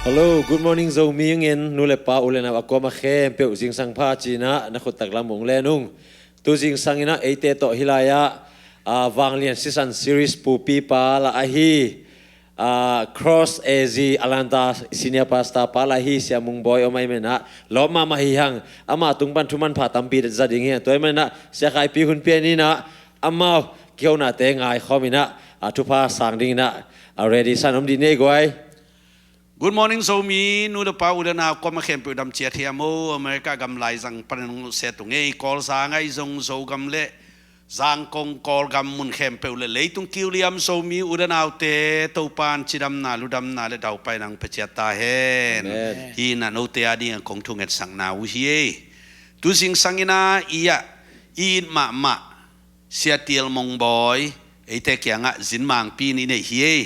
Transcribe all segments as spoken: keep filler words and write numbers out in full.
Hello, good morning Zomi. Ingen nu le pa, u le nau a kuama khempeuh zingsang pha cinah na khut taklam ung len ung. Tu zingsang inah eite tawh hih lai-ah, ah, Vanglian Sisan Series pupipa lah ahi, ah, Cross A Z Atlanta Senior Pastor pa lah ahi Sia Mung Bawi om ahih maninah lawp mahmah hi hang. Ama tung pan thuman pha tampi za ding hi hang. Tua ahih maninah Sia Khaipi hun pian inah amau kihonate ngaikhawm inah, ah, thupha sang ding inah, ah, ready san om dih ni ei guai. Good morning Zomi, nu le pa, u le nau, kuama khempeuh dam ciat hiam o? America gam laizang panin hong sia tung ei. Kawlzang ahi zong, Zogam le Zangkong, Kawlgam mun khempeuh le leitung kiuliam Zomi u le naute Topan cidamna, ludamna le daupaina hong pia ciat ta hen. Amen. Hih inah note a dingah kong thungetsakna uh hi ei. Tu zingsang inah i ah i it mahmah Sia Tiel Mung Bawi eite kiangah zin mangpi in i neih hi ei.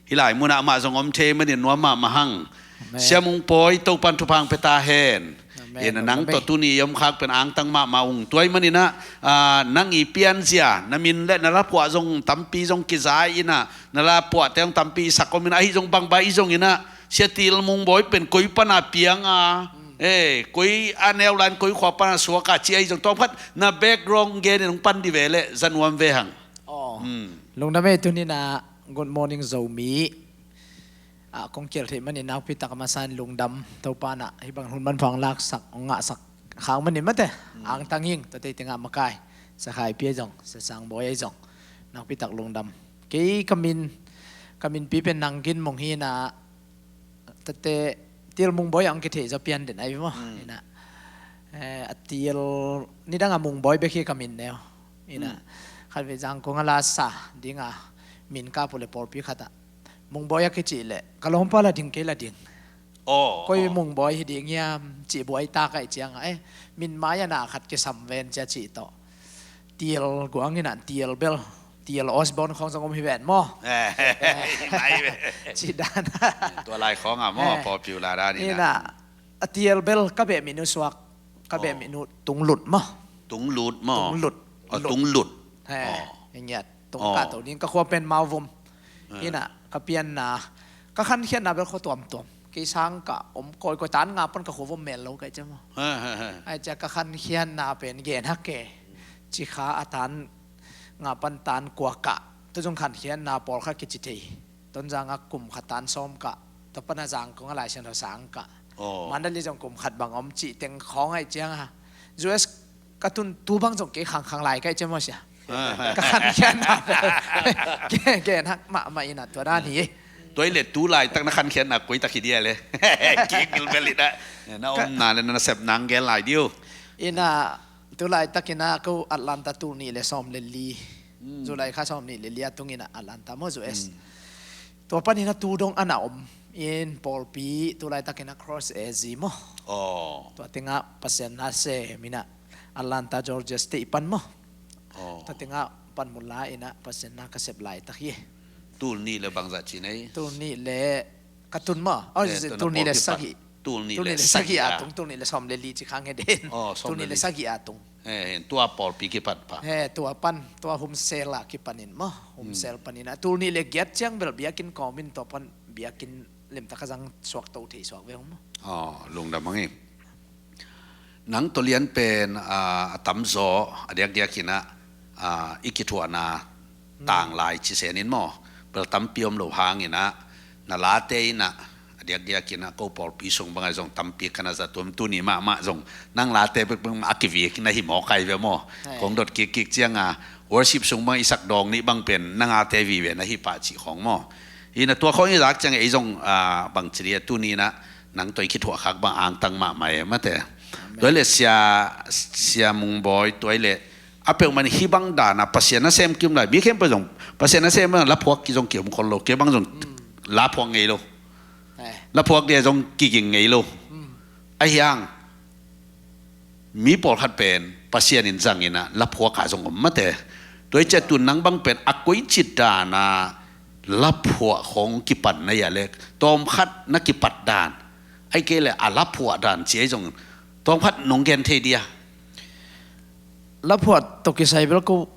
Hih lai munah amah zong om thei manin nuam mahmah hang. Amen. Sia Mung Bawi, Topan thupha hong pia ta hen. Amen. Ina nang tawh tuni i om khak pen angtang mahmah ung. Tua ahih maninah, ah, nang i pianzia, na min le na laphuah zong tampi zong kiza inah, na laphuahte zong tampi i sak om inah, ahi zong bangbang i zong inah Sia Tiel Mung Bawi pen koi pana piang a, eh, koi a neu lai-in koi khua pana suak a ci ahi zong tawmkhat na background gen in hong pan dih ve leh za nuam ve hang. Aw. Hmm. Lungdam ei. Tuni inah good morning Zomi. Ah, kong kial theih manin nakpi tak a masa in lungdam. Topa inah hih bang hun manpha hong laksak, hong ngahsak khak manin mate. Hmm. Angtang ing, tua tei tengah makai. Sia Khaipi ahi zong, Sia Sang Bawi ahi zong, nakpi tak lungdam. Kei ka min, ka minpi pen Nang Gin Mung hi inah, tate Tiel Mung Bawi a hong kithei zaw pian den ahi maw. Hmm. Inah, eh, a Tiel, nidang a Mung Bawi bek hi ka min neu. Inah, hmm, khatvei Zangkong a la sa dinga min kap uh le pawlpi khatah Mung Bawi a kicih leh ka lawmpa la ding, kei la ding. Aw, koi aw. Mung Bawi hi ding hiam cih buai tak ahih ciangah, eh, min mai-ah na khat kisam ven cia cih tawh Tiel guang inah Tiel bel, Tiel Osborn khawng zong om hi ven maw. Eh, mai ve. Cih dan. Tua lai khawngah maw, eh, popular dan inah. Inah, a Tiel bel ka beh min uh suak, ka beh, aw, min uh Tunglut maw. Tunglut maw? Tunglut. Aw, Lut. Tunglut. He, aw, hi ngiat. Tung, aw, kah to ding, ka khua pen Mauvum. Eh. Inah, ka pianna, ka khankhiatna bel khua tuamtuam. Kei sang ka om kawikawi, tan nga pan ka khua vom mel lo ka hih ciang maw. He, he, he. Ahih ciang ka khankhiatna pen Gen Hak e. Cikha a tan nga pan tan kua kah. Tua zong khankhiatna pawlkhat kici thei. Tonzang ah kum khat tan sawm kah. Tua pan a Zangkong a Lai Siangtho sang kah. Aw. Mandalay zong kum khat bang om cih teng khawng ahih ciang a, U S ka tun tu bang zong kei khangkhang lai ka hih ciang maw sia. Ah. Ka khankhiatna Gen, Gen Hak mahmah inah tua dan hi. Tua hi leh tu laitak na khankhiatna koi tak hi dia leh? Kik bilbel inah. Na omna le na sepna hong gen lai dih uh. Inah, tu laitak inah ko Atlanta tul nih le sawm le li. Hmm. July kha sawm nih le li a tung inah Atlanta maw, U S. Hmm. Tua pan inah tu dong a na om in pawlpi, tu laitak inah Cross A Z maw. Aw. Tua tengah Pasian na sem inah Atlanta, Georgia State pan maw. Aw. Tua tengah panmun la inah Pasian na ka sep laitak hi. Tul nih le bangzah ci nei? Tul nih le ka tun maw. Aw, eh, tul nih le sagih. Tul nih le sagih a tung, tul nih le sawm le li ci khang he den. Aw, sawm le li. Tul nih le sagih a tung. He, hen, tua pawlpi kipat pah. He, tua pan, tua Home Cell ah kipanin maw. Home Cell panin a tul nih le giat ciang bel biakinn kawmin tua pan biakinn limtak a zang suak to thei suak ve hong maw. Aw, lungdam hang hi. Nang tawh lian pen, ah, a tamzaw, a diakdiak inah, ah, i kithuahna tanglai ci senin maw. Bel tampi om lo hang inah, na late inah, a diakdiak inah ko pawlpi sung bangah zong tampi ka na za tuam, tuni mahmah zong nang late bekbek a kivik na hi mawk ai ve maw. Hai. Kong dot kikkik ciang a, worship sung bang i sak dawng nih bang pen nang ate vive na hi pah cih khawng maw. Inah tua khawng i zak ciang ei zong, ah, bang ci dia tuni inah nang tawh i kithuah khak bang angtang mahmah e mate. Amen. Tua hi leh Sia, Sia Mung Bawi, tua hi leh a peuhmah in hih bang dan a Pasian nasem kiom lai. Mi khempeuh zong Pasian nasem bang laphuak ki zong kiom khol lo. Kei bang zong laphuak ngei lo. Eh. Laphuak dia zong kiging ngei lo. Hmm. Ahi hang mi pawlkhat pen Pasian in zang inah laphuak a zong om mate. Tua hi ciah tun nang bang pen a koici dan a laphuah khawng kipan na hia leh, tawmkhat na kipat dan, ahih kei leh a laphuah dan ci ahi zong tawmkhat nong gen thei dia? Laphuah tawh kisai bel ko,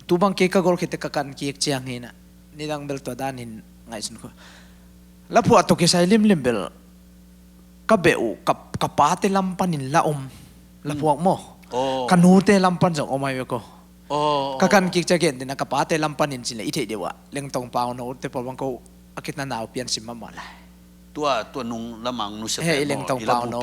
tu bang kei ka gol khit teh ka kan kik ciang hi inah, nidang bel tua dan in ngaihsun ko. Laphuah tawh kisai limlim bel ka beh uh, ka, ka pate lam panin la om, la phuak maw. Oh. Ka nute lam pan zong om ai ve ko. Oh, ka kan kik cia gen dina, ka pate lam panin cin le i theih deuh ah Lengtong Pau No te pawl bang ko a kitna nau pian sim mahmah lai. Tua, tua nung lamang nu se he, i Lengtong Pau No,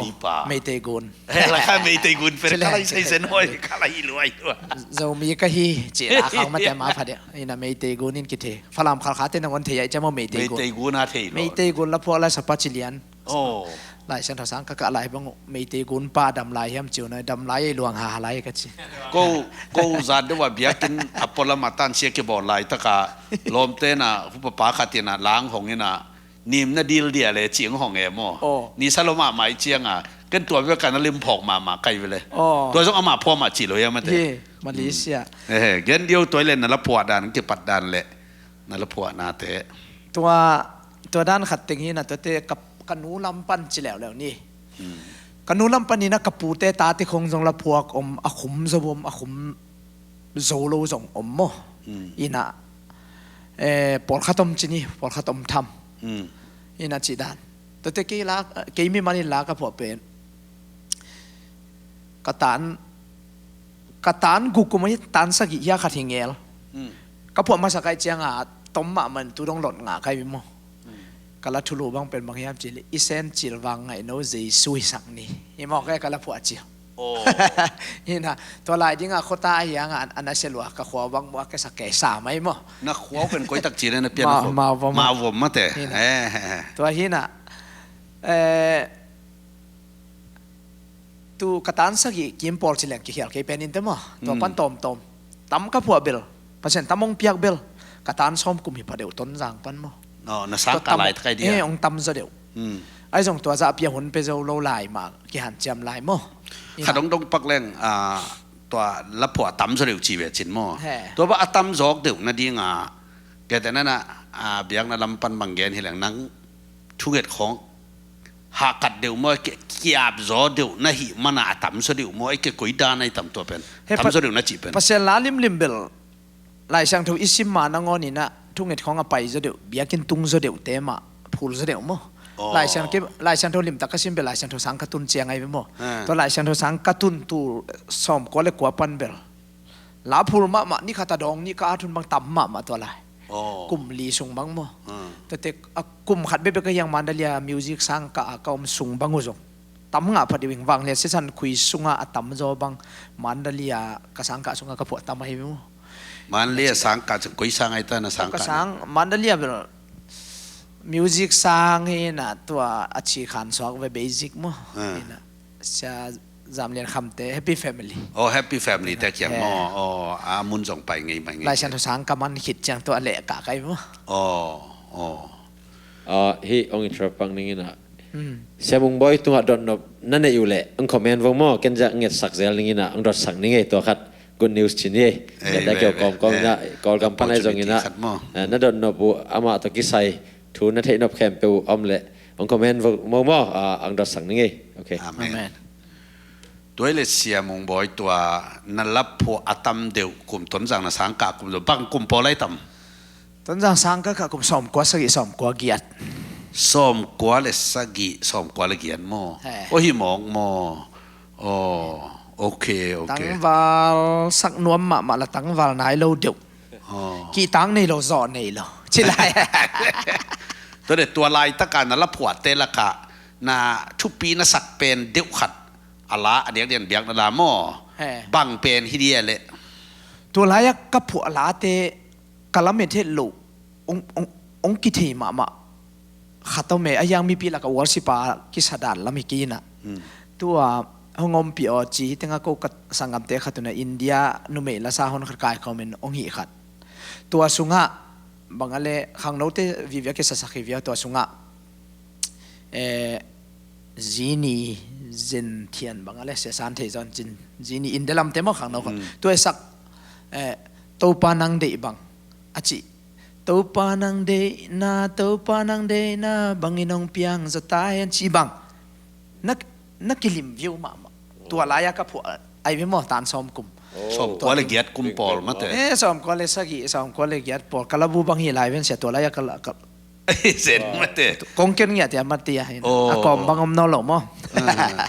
Meitei Gun. He, la ka Meitei Gun, fe ka lai sai sen hoi, ka lai luai tua. Zomi ka hi, ci la khau mate ma pha dia. Ina Meitei Gun in kithe. Falam Khalkha te nangon thei ai cia maw Meitei Gun. Meitei Gun a thei lo. Meitei Gun la phuak la sapa ci lian. Oh. Lai Siangtho sang ka kah lai bang uh, Meitei Gun pa dam lai hiam ciu nai, dam lai ei luang ha lai ka ci. Ko, ko zan deuh a biakinn a pualam a tan sia kibawl lai taka lawmte na hupapa khat ina lang hong ina nim na dil dia le cing hong e maw. Oh. Ni sa lo mahmah i cianga ken tua vek ka na lim phawk mahmah kai vele. Oh. Tua zong ama phuah mah ci lo hiam ate. Hi, Malaysia. Eh, gen dio tua le na la phuah dan, kipat dan le na la phuah nate. Tua, tua dan khat teng hi na tuate ka, ka nu lam pan ci leuleu ni. Hmm. Ka nu lam pan ina ka pute tate khong zong la phuak om, a khum zo om, a khum zo lo zong om maw. Hmm. Ina, eh, pawlkhat om ci ni, pawlkhat om tham. Hmm. Ina ci dan. Tuate kei la, kei mi manin la ka phuah pen. Ka tan, ka tan guk kum hi tan sagih hia khat hi ngel. Hmm. Ka phuah masa kai cianga tom mahmah in tu dong lot ngah kai mi maw. Hmm. Ka la thulu bang pen bang hiam ci le, i sen cil vang ngaih no Jesu hi sak ni. Hi maw kai ka la phuah cil. Oh. Hina, tua lai dinga khuata a hianga an, an a selua ka khua bang mua ka sa kei sa mai maw. Na khua pen koi tak ci le na pian ma, khua. Mauvom. Mauvom mate. Hina. Eh, eh, eh. Tua hina, eh, tu ka tan sagih kim pawl ci leng kikhial kei pen in te maw. Tua pan tawmtawm. Tam ka phuah bel. Pasian tam hong piak bel. Ka tan sawm kum hi pha deuh Tonzang pan maw. Oh, na sang ka lai thakai dia. Eh, hong tam zaw deuh. Hmm. Ai zong tua zah pia hun pe zo lo lai mah kihan ciam lai maw. Kha dong dong pak leng, ah, tua la phuah tam zaw deuh ci ve cin maw. He. Tua ba a tam zawk deuh na dinga. Kete nana, ah, biakna lam pan bang gen hi leng nang thunget khawng. Hakat deuh maw, ki-, kiap zaw deuh na hih mana a tam zaw deuh maw, ai ke koi dan ai tam tua pen. He tam zaw deuh na cih pen. Pasian la limlim bel. Lai Siangtho i sim ma nangawn ina thunget khawng a pai zaw deuh, biakinn tung zaw deuh te mah, phul zaw deuh maw. Oh. Lai Siang ke, Lai Siangtho limtak ka sim bel, Lai Siangtho sang ka tun ciang ai bel maw. Ah. Tua Lai Siangtho sang ka tun tu sawm kua le kua pan bel. La phul mahmah, ni khat a dawng, ni ka a thun bang tam mahmah tua lai. Oh. Kum li sung bang maw. Ah. Tua te, a kum khat bekbek a hiang Mandalia music sang ka a ka om sung bang uh zong. Tam ngah pha deuh ing vang le sisan khui sunga a tam zaw bang Mandalia ka sang ka sunga ka phuah tam ahi mu. Mandalia sang ka cun koi sang ai ta na sang ka. Ka sang Mandalia bel music sang hi na tua a ci khan suak ve basic mu. Ah. Hi na sia zam lian kham te Happy Family. Oh, Happy Family te kiang mu. Oh, a mun zong pai ngei mai ngei. Lai Siangtho sang ka man khit ciang tua leh ka kai mu. Oh, oh. Ah, hi ong interrupt pang ning ina. Hmm. Sia Mung Bawi tungah dotnop na neih uh leh ong comment vo maw, ken zah ngetsak zel ning ina ong dotsak ning ei tua khat good news cin ei. Eh, ngetna keu kawmkawm ina Kawlgam pan ai zong ina. Eh, na dotnop uh amah tawh kisai thu na theih nop khempeuh uh om leh ong comment vo maw, ah, ong dotsak ning ei. Okay. Amen. Amen. Tua i le Sia Mung Bawi tua na la phuah a tam deuh kum Tonzang na sang ka kum zo bang kum pawl ai tam? Tonzang sang ka kah kum sawmkua sagih sawmkua giat. Sawmkua le sagih sawmkua le giat maw? He. Oh, hi mawk maw? Oh, okay, okay. Tangval sak nuam mahmah la tangval nai lo deuh. Oh. Kihtang nei lo, zawh nei lo. Ci lai. Tua le tua laitaka na la phuahte lakah na thupi na sak pen deuh khat a la a diakdiak biakna la maw? He. Bang pen hi dia leh. Tua lai-ah ka phuah late ka lamet het loh ong, ong, ong kithei mahmah khat om e, a hiang mipi lakah worship a kisa dan lam hi kei inah. Hmm. Tua hong ompih aw ci hi tengah ko ka sanggamte khat unah India numei lasa hon khat kaikhawmin ong hih khat. Tua sungah bang a le khangnote vive a kisasak hi via tua sungah eh, zini zenthian bang a le sia san thei zawn cin zini inde lamte maw khangno khawng. Mm. Tua i sak, eh, Topa nang deih bang a cih. Topa nang deihna, Topa nang deihna bangin hong piang zaw ta hen cih bang. Na, na kilim viu mahmah. Tua lai-a ka phuah ai ve maw tan sawm kum. Sawmkua le giat kum pawl mate. Eh, sawmkua le sagih, sawmkua le giat pawl. Ka labu bang hi lai ven sia tua lai-a ka la, ka, Zen mate. Kong ken ngiat ia mate ia hin. Oh. A kawm bang om nawn lo maw? Ah.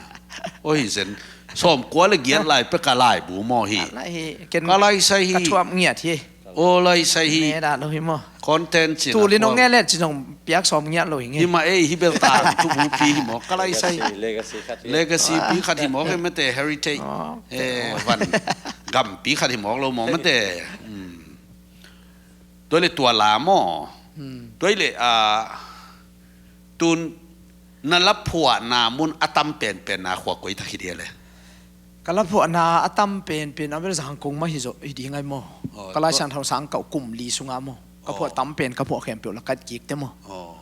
Oi zen. Sawmkua le giat lai pek a laibu maw hi. Lai hi. Ken ka laisai hi. Ka thuap ngiat hi. Oh, laisai hi. Ne dah lo hi maw? Content cin. Tulin ong nge le cin ong piak sawm ngiat lo hi nge. Hi mah ei, hi bel tang thu bupi hi maw? Ka laisai hi. Legacy, legacy khat hi. Legacy pi khat hi maw, ke mate heritage. Oh. Eh, van gampi khat hi maw lo maw mate. Hmm. Tua le tua la maw. Hmm. Tua le, ah, tun na laphuahna mun a tam penpen na khua koi tak hi dia le. Ka laphuahna a tam penpen a bel Zangkong mah hi zo, hi ding ai maw. Oh, ka Lai tua Siangtho sang kau kum li sunga maw. Ka phuah tam pen, ka phuah khempeuh la kat kik te maw. Oh.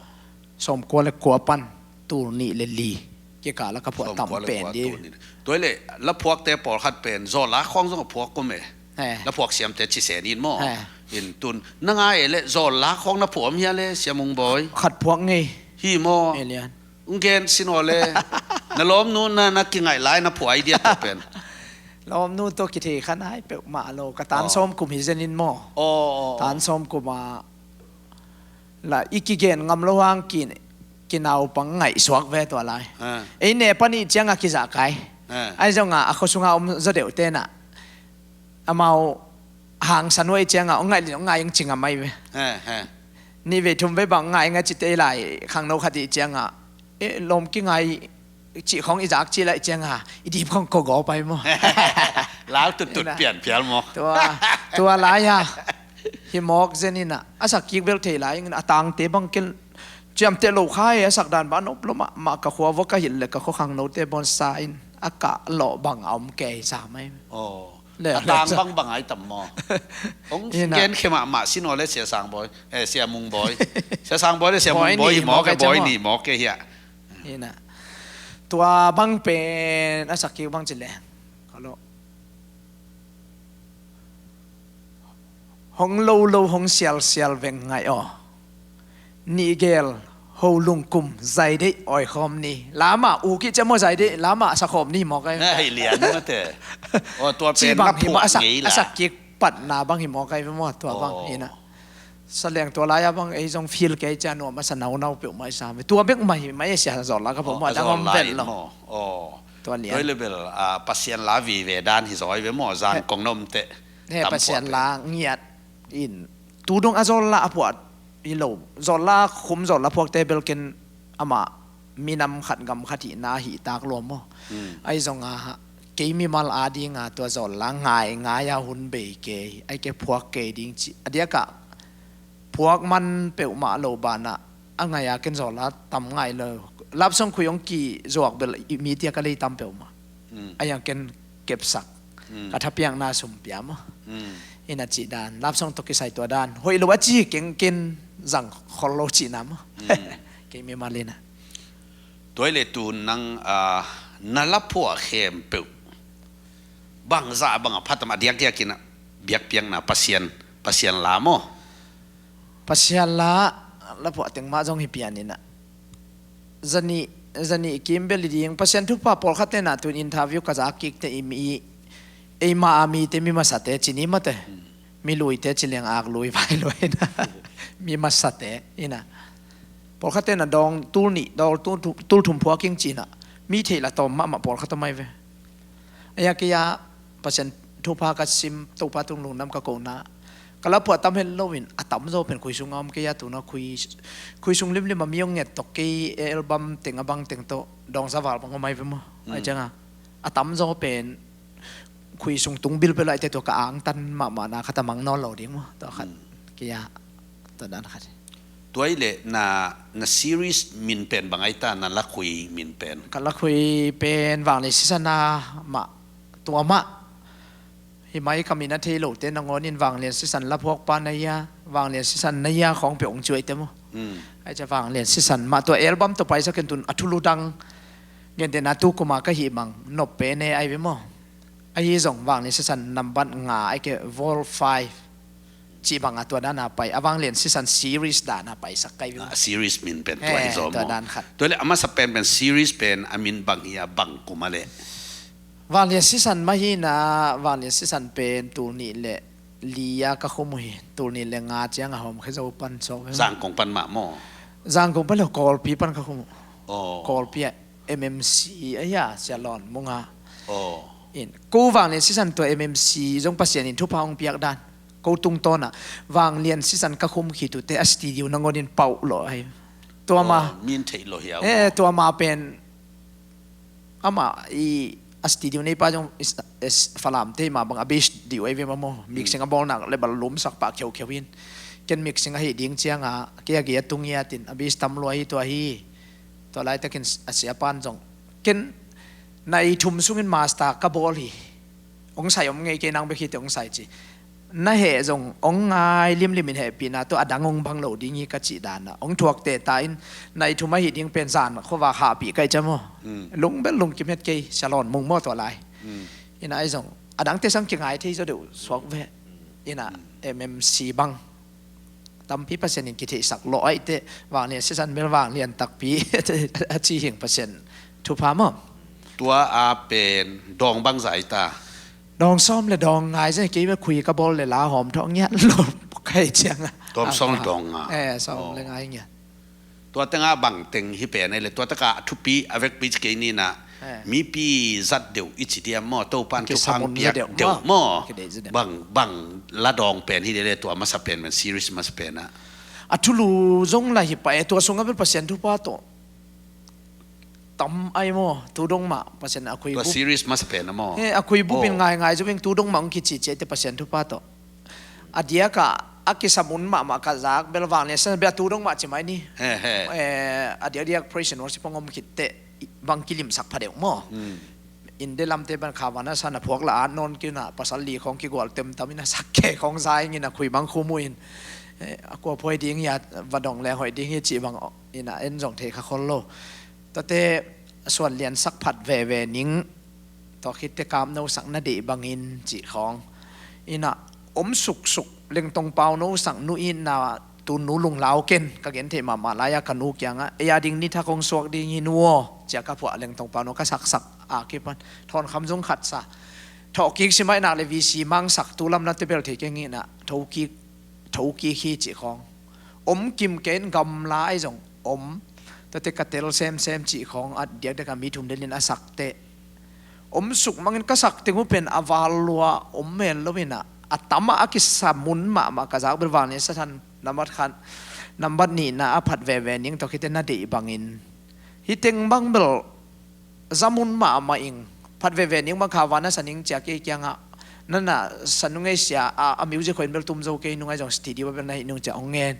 Sawmkua le kua pan tul nih le li kikal a ka phuah tam pen di. Tua le laphuakte pawlkhat pen zawlla khawng zong a phuak kum e. He. Laphuak siamte ci sen in maw. He. In tun na ngai e le zawlla khawng na phuah om hia le Sia Mung Bawi? Khat phuak ngei. Hi maw. Elian. Ung gen sin aw le. Na lawmnu na, na kingaih lai na phuah ai dia tua pen. Lawmnu tawh kithei khan ai peuhmah lo. Ka tan sawm kum hi zen in maw. Oh, oh, oh. Tan sawm kum a la i kigen ngam lo hang ki, kinaupang ngaihsuak ve tua lai. Ah. Ei ne pan i cianga kiza kai. Ah. Ai zonga a khuasunga om zaw deuh tena amau hangsan uh ei cianga ong ngaih lin ong ngai ong ci ngam ai ve. Ah, ah. Nih vei thum vei bang ngai ngai ci te lai khangno khat i cianga e lawm kingai cih khawng i zak cih laih cianga i dip khawng ko gawp ai maw. Lau tuttut pian phial maw. Tua, tua lai a hi mawk zen ina a sak kik bel thei lai in a tangte bang ken ciamteh lo kha e a sak dan ban op lo mah mah ka khua vua ka hilh le ka khua khangnote bawn sa in a kah lawh bang a om kei sa mai. Oh. Le, a tang bang bang ai tam maw. Ong gen khe mahmah sin aw le Sia Sang Bawi, eh, Sia Mung Bawi. Sia Sang Bawi le Sia Mung Bawi hi mawk e, Bawi ni mawk e hia. Ina. Tua bang pen a sak kik bang ci le. Ka lo. Hong lo lo hong sial sial veng ngai aw. Nih gel ho lungkum zai deih awi khawm ni. Lama u kih cia maw zai deih lama a sa khawm ni maw kai. Na hei lian mate. Aw tua pen na phuah ngei la. A sak kik patna bang hi maw kai ve maw tua bang hi na. Sa leng tua lai-a bang ei zong feel kei cia nuam a sa naunau peuhmah i sa ve. Tua bek mah hi mah i sia zawlla ka peuhmah a dang om vel lo. Tua lian. Tua le bel Pasian la vive dan hi zaw i ve maw Zangkong na om teh. He Pasian la ngiat in tu dong a zawlla a phuah hi lo. Zawlla khum zawlla phuakte bel ken amah minam khat gam khat hihna hih tak lua maw. Ahi zonga kei mimal adinga tua zawlla ngai ngai a hun bei kei ai kei phuak kei ding cih a diakah phuak man peuhmah lo banah a ngai a ken zawlla tam ngai lo. Lapsong khui hong kizuak bel i mi tiak a lei tam peuhmah. Ahi a ken kepsak ka thapiakna sum pia maw. Ina cih dan lapsong tawh kisai tua dan hoih lo a ci kengken zang khol lo cihna maw. Kei mimal ina. Tua i le tu nang na laphuah khempeuh bangzah bang a phatam a diakdiak ina biakpiakna Pasian, Pasian la maw. Pasian la laphuah teng mah zong hi pian ina. Zanih, zanih kim bel i ding Pasian thupha pawlkhat tena tun interview ka zak kik te i mi eima a mite mi masate cini mate. Mi luite ci liang ak lui vai lui na mi masate ina. Pawlkhat tena dawng tul nih dawng tul thum phuak ing cina mi theih la tawm mahmah pawlkhat a mai ve. Ahi a kei a Pasian thupha ka sim Topa tung lungdam ka kohna ka laphuah tam het loin a tamzaw pen khui sunga om kei a tuna khui, khui sung limlim a mi hong nget tawh kei album teng a bang teng tawh dawngza val bang om ai ve maw. Ahi cianga a tamzaw pen khui sung tung bilbel aite tua ka angtan mahmahna khat a mang nawn lo ding maw tua khat kei a tua dan khat. Tua i le na, na series min pen bang ai ta na lakhui min pen. Ka lakhui pen Vanglian Sisan a mah tua mah. Hi mai ka min a thei lote nangawnin Vanglian Sisan laphuakpa na ia Vanglian Sisan na ia khawng peuh hong cuaite maw. Ai cia Vanglian Sisan mah tua album tawh paisak in tun a thulu dang gentehna tu kuma ka hih bang nop pe ne ai ve maw. Ahi zong Vanglian Sisan nambat nga ai ke vol five cih banga tua dana pai a Vanglian Sisan series dana paisak kai ve maw. A series min pen tua hi zaw maw. Tua dan khat. Tua le a masa pen pen series pen a min bang hi a bang kuma le. Vanglian Sisan mah hi na Vanglian Sisan pen tul nih le li a ka khum uh hi tul nih le nga ciang a hawm khe zo pan sawk ve maw. Zangkong pan mah maw. Zangkong pan lo Kawlpi pan ka khum uh. Oh. Kawlpi ah M M C a hia, Sia Lawn Mung a. Oh. In, ko Vanglian sisan tua M M C zong Pasian in thupha hong piak dan. Ko tungtawn ah Vanglian sisan ka khum khit uh teh a studio nangawn in pauh lo ahi. Tua ma. Oh, min theih lo hiau. Eh, tua ma pen amah i a studio neipa zong is, is Falam te mah bang a bass dih uh ahi ve maw. Mixing a bawlnak le bal lumsak pah kheukheu in. Ken mixing ahi ding ciang a, kei a gei a tung ngiat in a bass tam lua hi tua hi. Tua laitakin a siapan zong ken nai thum sungin master ka bawl hi. Hong sai om ngei kei, nang bek hi teh hong sai ci. Na heh zong hong ngai limlim in hehpihna tawh a dang hong bang lo ding hi ka cih dan ah hong thuak teh ta in, nai thum ahi ding pen zan khuavak hahpih ka hih ciang maw. Mm. Lungbel lungkim het kei, Sia Lawn Mung maw tua lai. Mm. Ina ahi zong a dangte sang kingai thei zaw deuh suak ve. Ina M M C bang tampi Pasian in kitheihsak lawh ahih teh, Vanglian sisan bel Vanglian takpi a ci hing Pasian thupha maw. Tua a pen dawng bangzah hi ta? Dawng sawm le dawng nga hi zen, kei bel khui ka bawl le la hawm thawh ngiat lo ka hih ciang a. Dawng sawm le dawng nga. Eh, sawm le nga hi ngiat. Tua teng ah bang teng hi pen ahih leh, tua tak ah a thupi a vekpi ci kei ni na. Eh. Mipi zat deuh i ci diam maw, Topan thupha hong piak deuh maw. Bang, bang la dawng pen hi leh, tua masa pen, pen series masa pen ah. A thulu zong la hi pah e, tua sungah bel Pasian thupha tawh tam ai maw, tu dong mah Pasian a khuibup. Tua series masa pen ah maw. Eh, a khuibup in ngaingai zo ing, tu dong mah hong kici ciai teh Pasian thupha tawh. A diak ah a kisam un mahmah ka zak bel Vanglian sisan bel a tu dong mah ci mai ni. He, he. Eh, a diakdiak praise and worship hong om khit teh bang kilimsak pha deuh maw. Hmm. India lamte pan kha van a san a phuak la at nawn kei un a, pasal li khawng kigual temtam in a, sak khe khawng za ing in a, khui bang khum uh in. Eh, a kua phuai ding hi a, va dong leng hoih ding hi cih bang in a, en zong thei kha khol lo. Tuate suan liansak phat veve ning, tua khit teh kamnosak na deih bangin cih khawng. Ina om suksuk, Lengtong Pauno sak nu itna, tu nu Lunglau ken ka gen theih mahmah lai-a ka nu kiangah, ei a ding ni thak hong suak ding hi nu aw, ci-a ka phuah, Lengtong Pauno ka saksak a kipan Thawnkham zung khat sa. Thawhkik si mai nak le V C mangsak, tu lam na tebel thei keng hi na, thokik, thokik hi cih khawng. Om kim kei in gamla ahi zong om. Tuate ka tel semsem cih khawng a diakdiak a mi thum delin a sak teh. Om suk mangin ka sak teng uh pen a val lua om mel lo in a, a tam ah a kisa mun mahmah ka zak bel Vanglian sisan nambat khat, nambat nihna a phat veve ning, tua khit teh na deih bangin. Hih teng bang bel za mun mahmah ing. Phat veve ning bang kha van a sa ning ci-a kei kiangah, na na sa nung ei sia, a, a music hoih in bel tum zo kei nung ahi zong studio ah bel na hih nung ci-a hong ngen.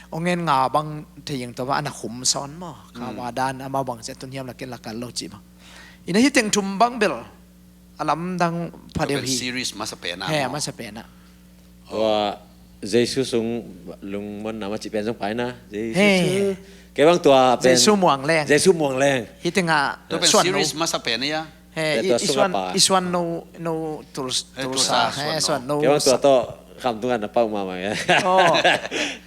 Hong ngen nga bang thei ing, tua bang a na khum sawn maw. Kha va dan amau bang ci-a tun hiam la ken la kal lo cih bang. Ina hih teng thum bang bel a lamdang pha deuh hi. Series masa pen ah maw. He, masa pen ah. Tua Jesu sung lungmonna mah cih pen zong pai na. Jesu. He. Kei bang tua pen Jesu Muang Leng. Jesu Muang Leng. Hih teng ah. Tua pen suan series masa pen a hia? He, tua i, i suan, i suan no, no tul, tulsa. He, suan no. Kei bang tua tawh kham tung ah na pau mahmah. Oh.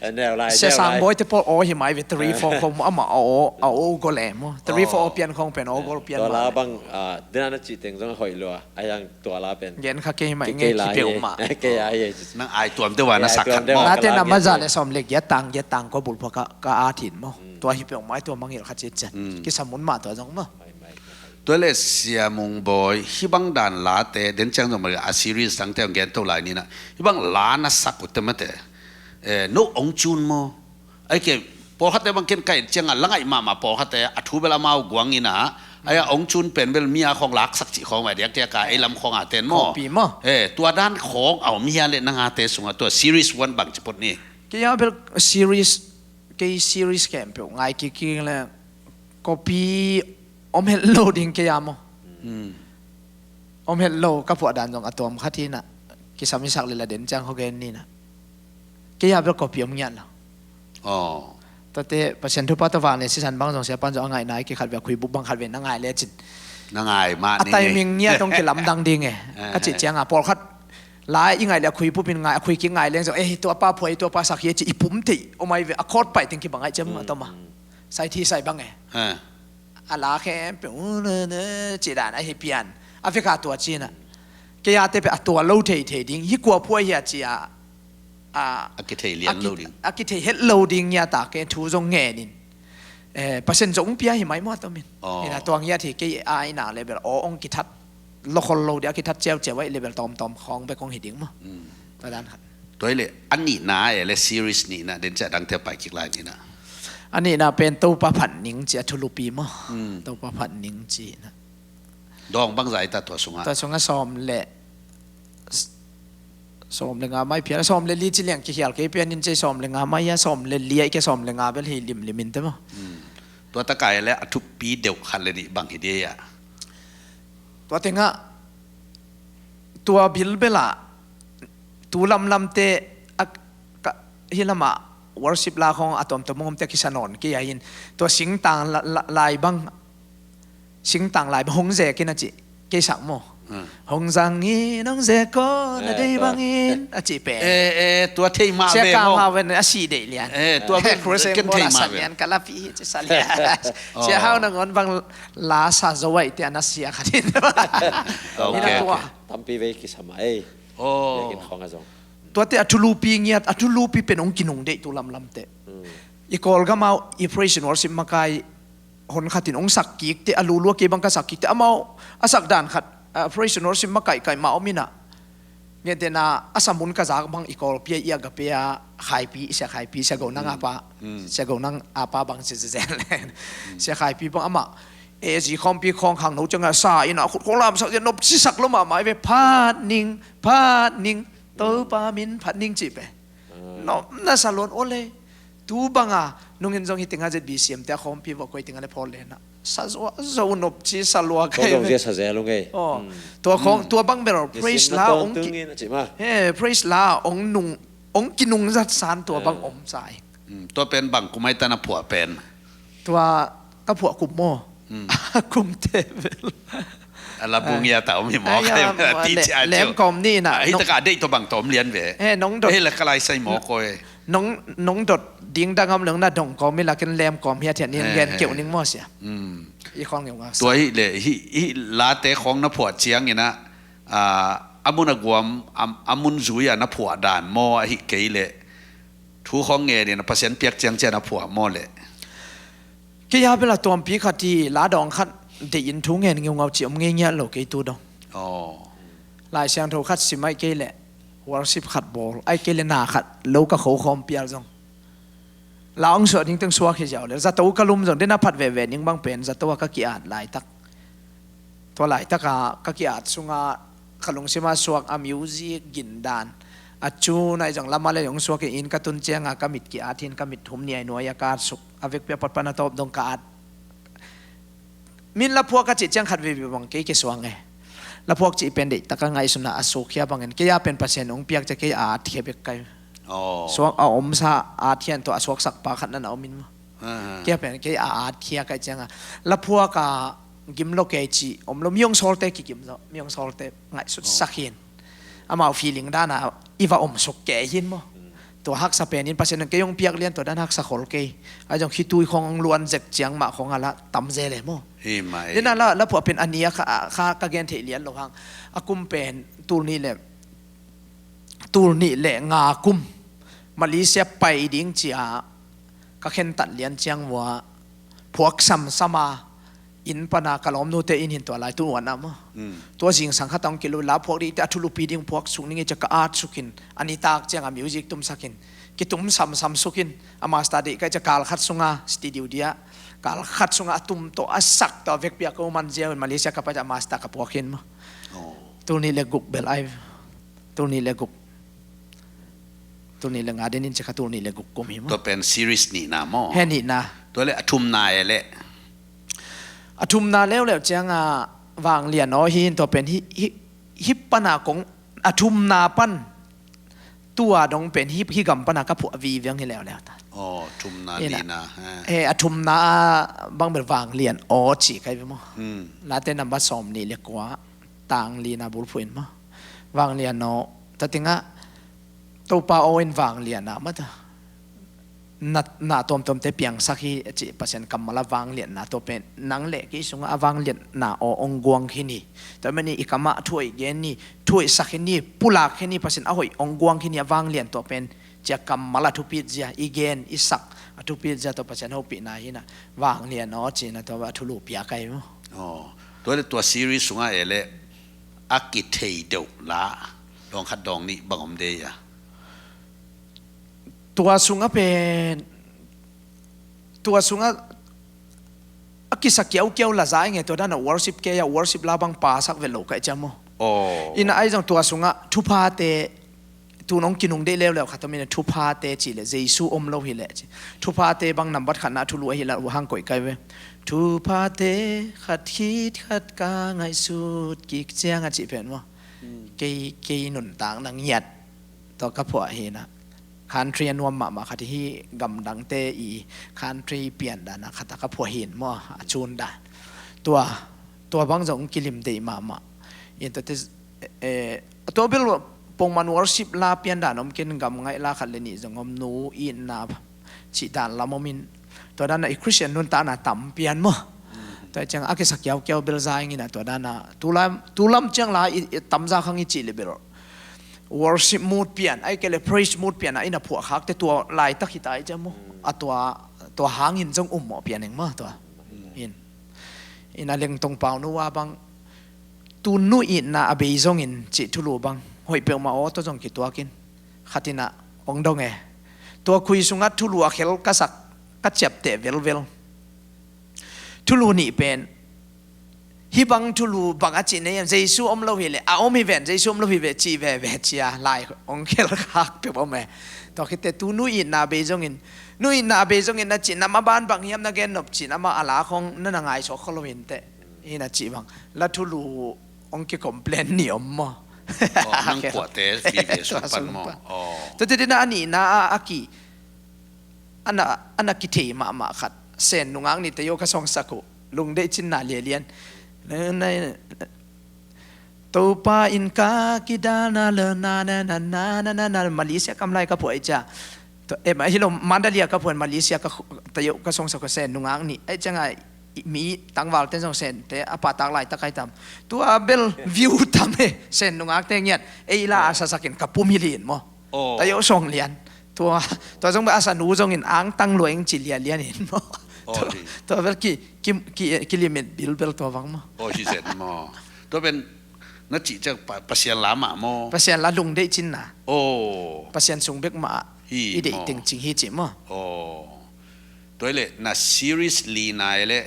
Neu lai, Sia Sang Bawi te pawl aw hi mai ve, three four khawng amah a aw, a aw gol e maw. Three four aw pian khawng pen aw gol pian. Tua la bang, ah, dena na cih teng zong a hoih lua. A hiang tua la pen gen kha kei mah, nge kipeuh mah. Kei a hi. Nang ai tuam deuh a na sak khat maw. Late na maza le sawm le giat tang, giat tang kua bulphuh ka, ka at hi maw. Tua hi peuh mah, tua mangngilh kha ciatciat. Kisa mun mah tua zong maw. Tua le Sia Mung Bawi, hih bang dan late den ciang zong mah a series tangte hong gen to lai ni na. Hih bang la na sak uh te mate, eh, no hong cun maw. Ai ke, pawlkhatte bang ken kaih ciangah la ngaih mahmah, pawlkhatte a thu bel amau guang in a, ai a hong cun pen bel mi a khawng laksak cih khawng vai diakdiak a, ei lam khawng a ten maw. Copy maw. Eh, tua dan khawng a om hia le nang ate sungah tua series one bang ci phot ni. Kei a bel series, kei series khempeuh ngai kik kik le copy om het lo ding kei a maw. Hmm. Om het lo, ka phuah dan zong a tuam khat hi na, kisam i sak le la den ciang khaw gen ni na. Kei a bel copy om ngiat lo. Oh. Tuate Pasian thupha tawh vang le sisan bang zong siapan zong a ngaihna i kikhat ve a khuibup bang khat ve na ngai lecin. Na ngai mah ni. A timing ngiat hong kilamdang ding e. Eh, ka cih ciang a pawlkhat lai i ngaih le a khuibup in ngai, a khuikik ngai leng zong, eh, tua pa phuai, tua pa sak hi e ci i pum thei om ai ve, a chord pai teng kibang ai ciam a tawm a. Sai thi sai bang e. Eh. A la khempeuh, uh, ne, ne, cih dan ahi pian. A vek a tua cina. Kei a te pen a tua lo thei thei ding. Hih kua phuai hia ci a. a, a kithei lian lo ding, a kithei het lo ding ngiat a ke thu zong ngenin, eh, Pasian zong pia hi mai maw a tomin. Ina tua ngiat hi kei a ina level aw ong kithat lokhol lo dia kithat ciauciau ai level tawmtawm khawng bek kong hi ding maw. Tua dan khat. Tua hi le a nihna e le series nihna den cia dangte pai kik lai nihna. A nihna pen Topa phat ning ci a thulupi maw. Topa phat ning ci na. Dawng bangza i ta tua sungah? Tua sungah sawm le sawm le nga mai phial, sawm le li ci liang kihial kei pian in cei sawm le nga mai a, sawm le li a i ke sawm le nga bel hi limlim in te maw. Tua takai le a thupi deuh khat le nih bang hi dia. Tua tengah tua bilbela tu lamlamte a, ka, hi lama worship la khong a tuamtuam mongomte kisa nawn kei a hin tua singtang la, la, lai bang singtang lai bang hong zek in a ci kei sak maw. Hong zang in hong zek ko na dei bangin a ci pen. Eh, eh, tua thei mah ve maw. Sia ka ma ven a si dei lian. Eh, tua ven ken thei mah ve. Lian ka lapi hi ci sa lian. Sia hau na ngon bang la sa zo ai te ana sia khat in. Ina tua. Tampi vei kisam a ei. Tua te a thulupi ngiat, a thulupi pen ong kinung deih tu lamlam te. I Kawlgam au i praise and worship makai hon khatin ong sak kik te, a lulua kei bang ka sak kik te, amau a sak dan khat, a praise and worship makai kai ma om ina. Ngetena a samun ka zak bang i Kawlpi a i a gape a khaipi, sia khaipi, sia go nang apa, sia go nang apa bang sia sia sia khaipi bang ama. E zi khawmpi khawng khang no cianga sa ina khut khawng lam sak zia nop ci sak lo mahmah i ve phat ning, phat ning, Topa min phat ning ci pe. Nop na sa luan ole. Tu banga nungin zong hi tinga zet B C M te a khawmpi vok koi tinga le phawl lena sa zo zo nop ci sa lua kai ve. Tua khawng tua bang bel praise la ong ki. Praise la ong nung ong kinung zat san tua bang om sa i. Tua pen bang kumai tana phuah pen. Tua ka phuah kum maw. Kum te bel. A la bung ia ta om hi maw. Lem kawm ni na. Hi taka deih tua bang tawm lian ve. He nong dot. He la ka lai sai maw koi. Nong, nong dot ding dang om nong na dong kawm hi lakin lem kawm hi a thian in gen keuh ning maw sia. I khawng ngeu nga. Tua hi le hi, hi late khawng na phuah ciang ina, a mun a guam a mun zui a na phuah dan maw a hi kei le. Thu khawng ngen ina Pasian piak ciang ciang na phuah maw le. Kei a bela tuampi khat hi la dawng khat deih in thu ngen ngeungau ci om ngei ngiat lo kei tu dong. Lai Siangtho khat sim ai kei le worship khat bawl ai kei le na khat lo ka kho khawm pial zong. La ong suah ding teng suak hi ziau le zato ka lum zong dena phat veve ning bang pen zato a ka ki-at laitak. Tua laitaka ka ki-at sunga ka lungsima suak a music gindan a cu nai zong lama le zong suak in ka tun cianga ka mit ki-at hin ka mit hum ni ai nuai a ka at suk a vekpi a patpan a tawp dong ka at. Min laphuak ka cih ciang khat veve bang kei ke suang e. Laphuak cih pen deih taka ngaihsuna a suk hia bangin kei a pen Pasian ong piak cia kei a at hia bek kai. Suak a omsa at hian tua a suaksak pa khat na na om in maw. Kei a pen kei a at hia kai cianga laphuak a gim lo kei cih om lo miong sawlte kigim zo miong sawlte ngaihsut sak hin. Amau feeling dana i va om suk kei hin maw. Tua haksa pen in Pasian in kei hong piak lian tua dan haksa khol kei. Ai zong khitui khong luan zek ciang mah khong a la tam ze le maw. Hi mai. Dena la, la phuah pen a nia kha, kha ka gen theih lian lo hang. A kum pen tul nih le, tul nih le nga kum Malaysia pai ding cia ka khentat lian ciang vua phuak samsama inn pana ka lawmnute in hin tua lai tu uan ah maw. Tua zingsang khat a hong kilu la phuak dih te a thulupi ding phuak suk ning i cia ka at sukin a nitak cianga music tumsakin kitum samsam sukin a master dih ka i cia kal khat sunga studio dia kal khat sunga a tum tawh a sak tawh a vekpi a ko man ziau in Malaysia ka pai a master ka phuak hin maw. Tul nih le guk bel ai. Tul nih le guk. Tul nih le nga den in cia ka tul nih le guk kum hi maw. Tua pen series nihna maw. He nihna. Tua le a thumna e le. A thumna leuleu cianga vanglian aw hi in tua pen hi, hi, hi pana kong a thumna pan tua dong pen hi, hi gam pana ka phuah viviang hi leuleu ta. Aw thumna nihna. He a thumna bang bel vanglian aw ci kai ve maw. Late number sawm nih le kua tang lina bulphuh in maw. Vanglian aw tatinga Topa aw in vanglian a mata. Na, na tuamtuamte piangsak hi a cih Pasian kammal a vanglianna tua pen nang le kei sungah a vanglianna aw ong guang khin hi. Tua mani i kamah thuai gen ni, thuai sak khin ni, pulak khin ni Pasian a hoih ong guang khin hi a vanglian tua pen Cia kammal a thupit zia, i gen, i sak a thupit zia tawh Pasian hopihna hi na, vanglian aw cina tawh a thulu pia kai mu. Aw, tua le tua series sungah e le a kithei deuh la dawng khat dawng nih bang om dei a? Tua sungah pen, tua sungah a kisa kiaukiau la za enge, tua dana worship kei a worship la bang pasak vet lo kai cia mu. Aw. Ina ai zong tua sungah thuphate, tu nong kinung deih leuleu khat om ina thuphate ci le Jesu om lo hi le ci. Thuphate bang nambat khatna thulu ahi la uh hang koih kai ve. Thuphate khat khit khat ka ngaihsut kik ciang a ci pen maw. Kei, kei nuntak na ngiat. Tua ka phuah hi na. Country a nuam mahmah khat hi gamdangte i country pian dana khat a ka phuah hin maw a cun dan. Tua, tua bang zong kilim deih mahmah. In tua te, eh, tua bil pongman worship la pian dan om kin gam ngaih la khat le nih zong om nu i na cih dan lam om in. Tua dana i Christian nuntakna tam pian maw. Tua ciang a kisa kiaukiau bil za ing ina tua dana tulam, tulam ciang la i, i tam za khang i cih le bil. Worship mood pian, ai kei le praise mood pian a ina phuah khak te tua laitak hi ta i ciang maw. A tua, tua hangin zong um maw pian eng maw tua. In. Ina lengtong pau nu a bang. Tu nu itna a bei zongin cih thulu bang hoih peuhmah aw tua zong kituakin khatina ong dong e. Tua khui sungah thulu a khel ka sak ka ciapteh velvel. Thulu nih pen hih bang thulu bang a cih nei em, Jesu om lo hi le a om hi ven, Jesu om lo hi ve cih veve cia lai ong khel khak peuh om e. Tua khite tu nu itna a bei zongin, nu itna a bei zongin na cih nam a ban bang hiam na gen nop cih nam a a la khong na na ngaisuak kho lo in teh. Hi na cih bang la thulu ong ki complain ni om maw? Aw, nang khuate vive sung pan maw? Aw. Tua te dina a nihna a, a ki, a na, a na kithei mahmah khat. Sen nungak nite yo ka songsak uh. Lungdeih cinna lialian. Na, na, Topa in ka kidalna le na, na, Malaysia kam lai ka phuah i cia. Tua, em, hi lo, Mandalay ka phuan Malaysia ka khu-, tayo ka songsak uh sen nungak nih. Ai cianga i, mi tangval ten zong sen te a pahtak laitak ai tam. Tua bel view tam e, sen nungak te ngiat. Ei la a sasakin ka pum hi lin maw. Aw. Tayo song lian. Tua, tua zong bel a sanu zongin ang tang lueng ci lialian in maw. Aw, tua, hi. Tua bel ki, ki, ki, kilimit bilbel tua bang maw. Aw, hi zen maw. Tua ben na cih ciak pa-, Pasian la mah maw? Pasian la lungdeih cinna. Aw. Pasian sung bek mah. Hi, i deih maw. Teng cing hi cih maw? Aw. Tua hi le na series lina hi le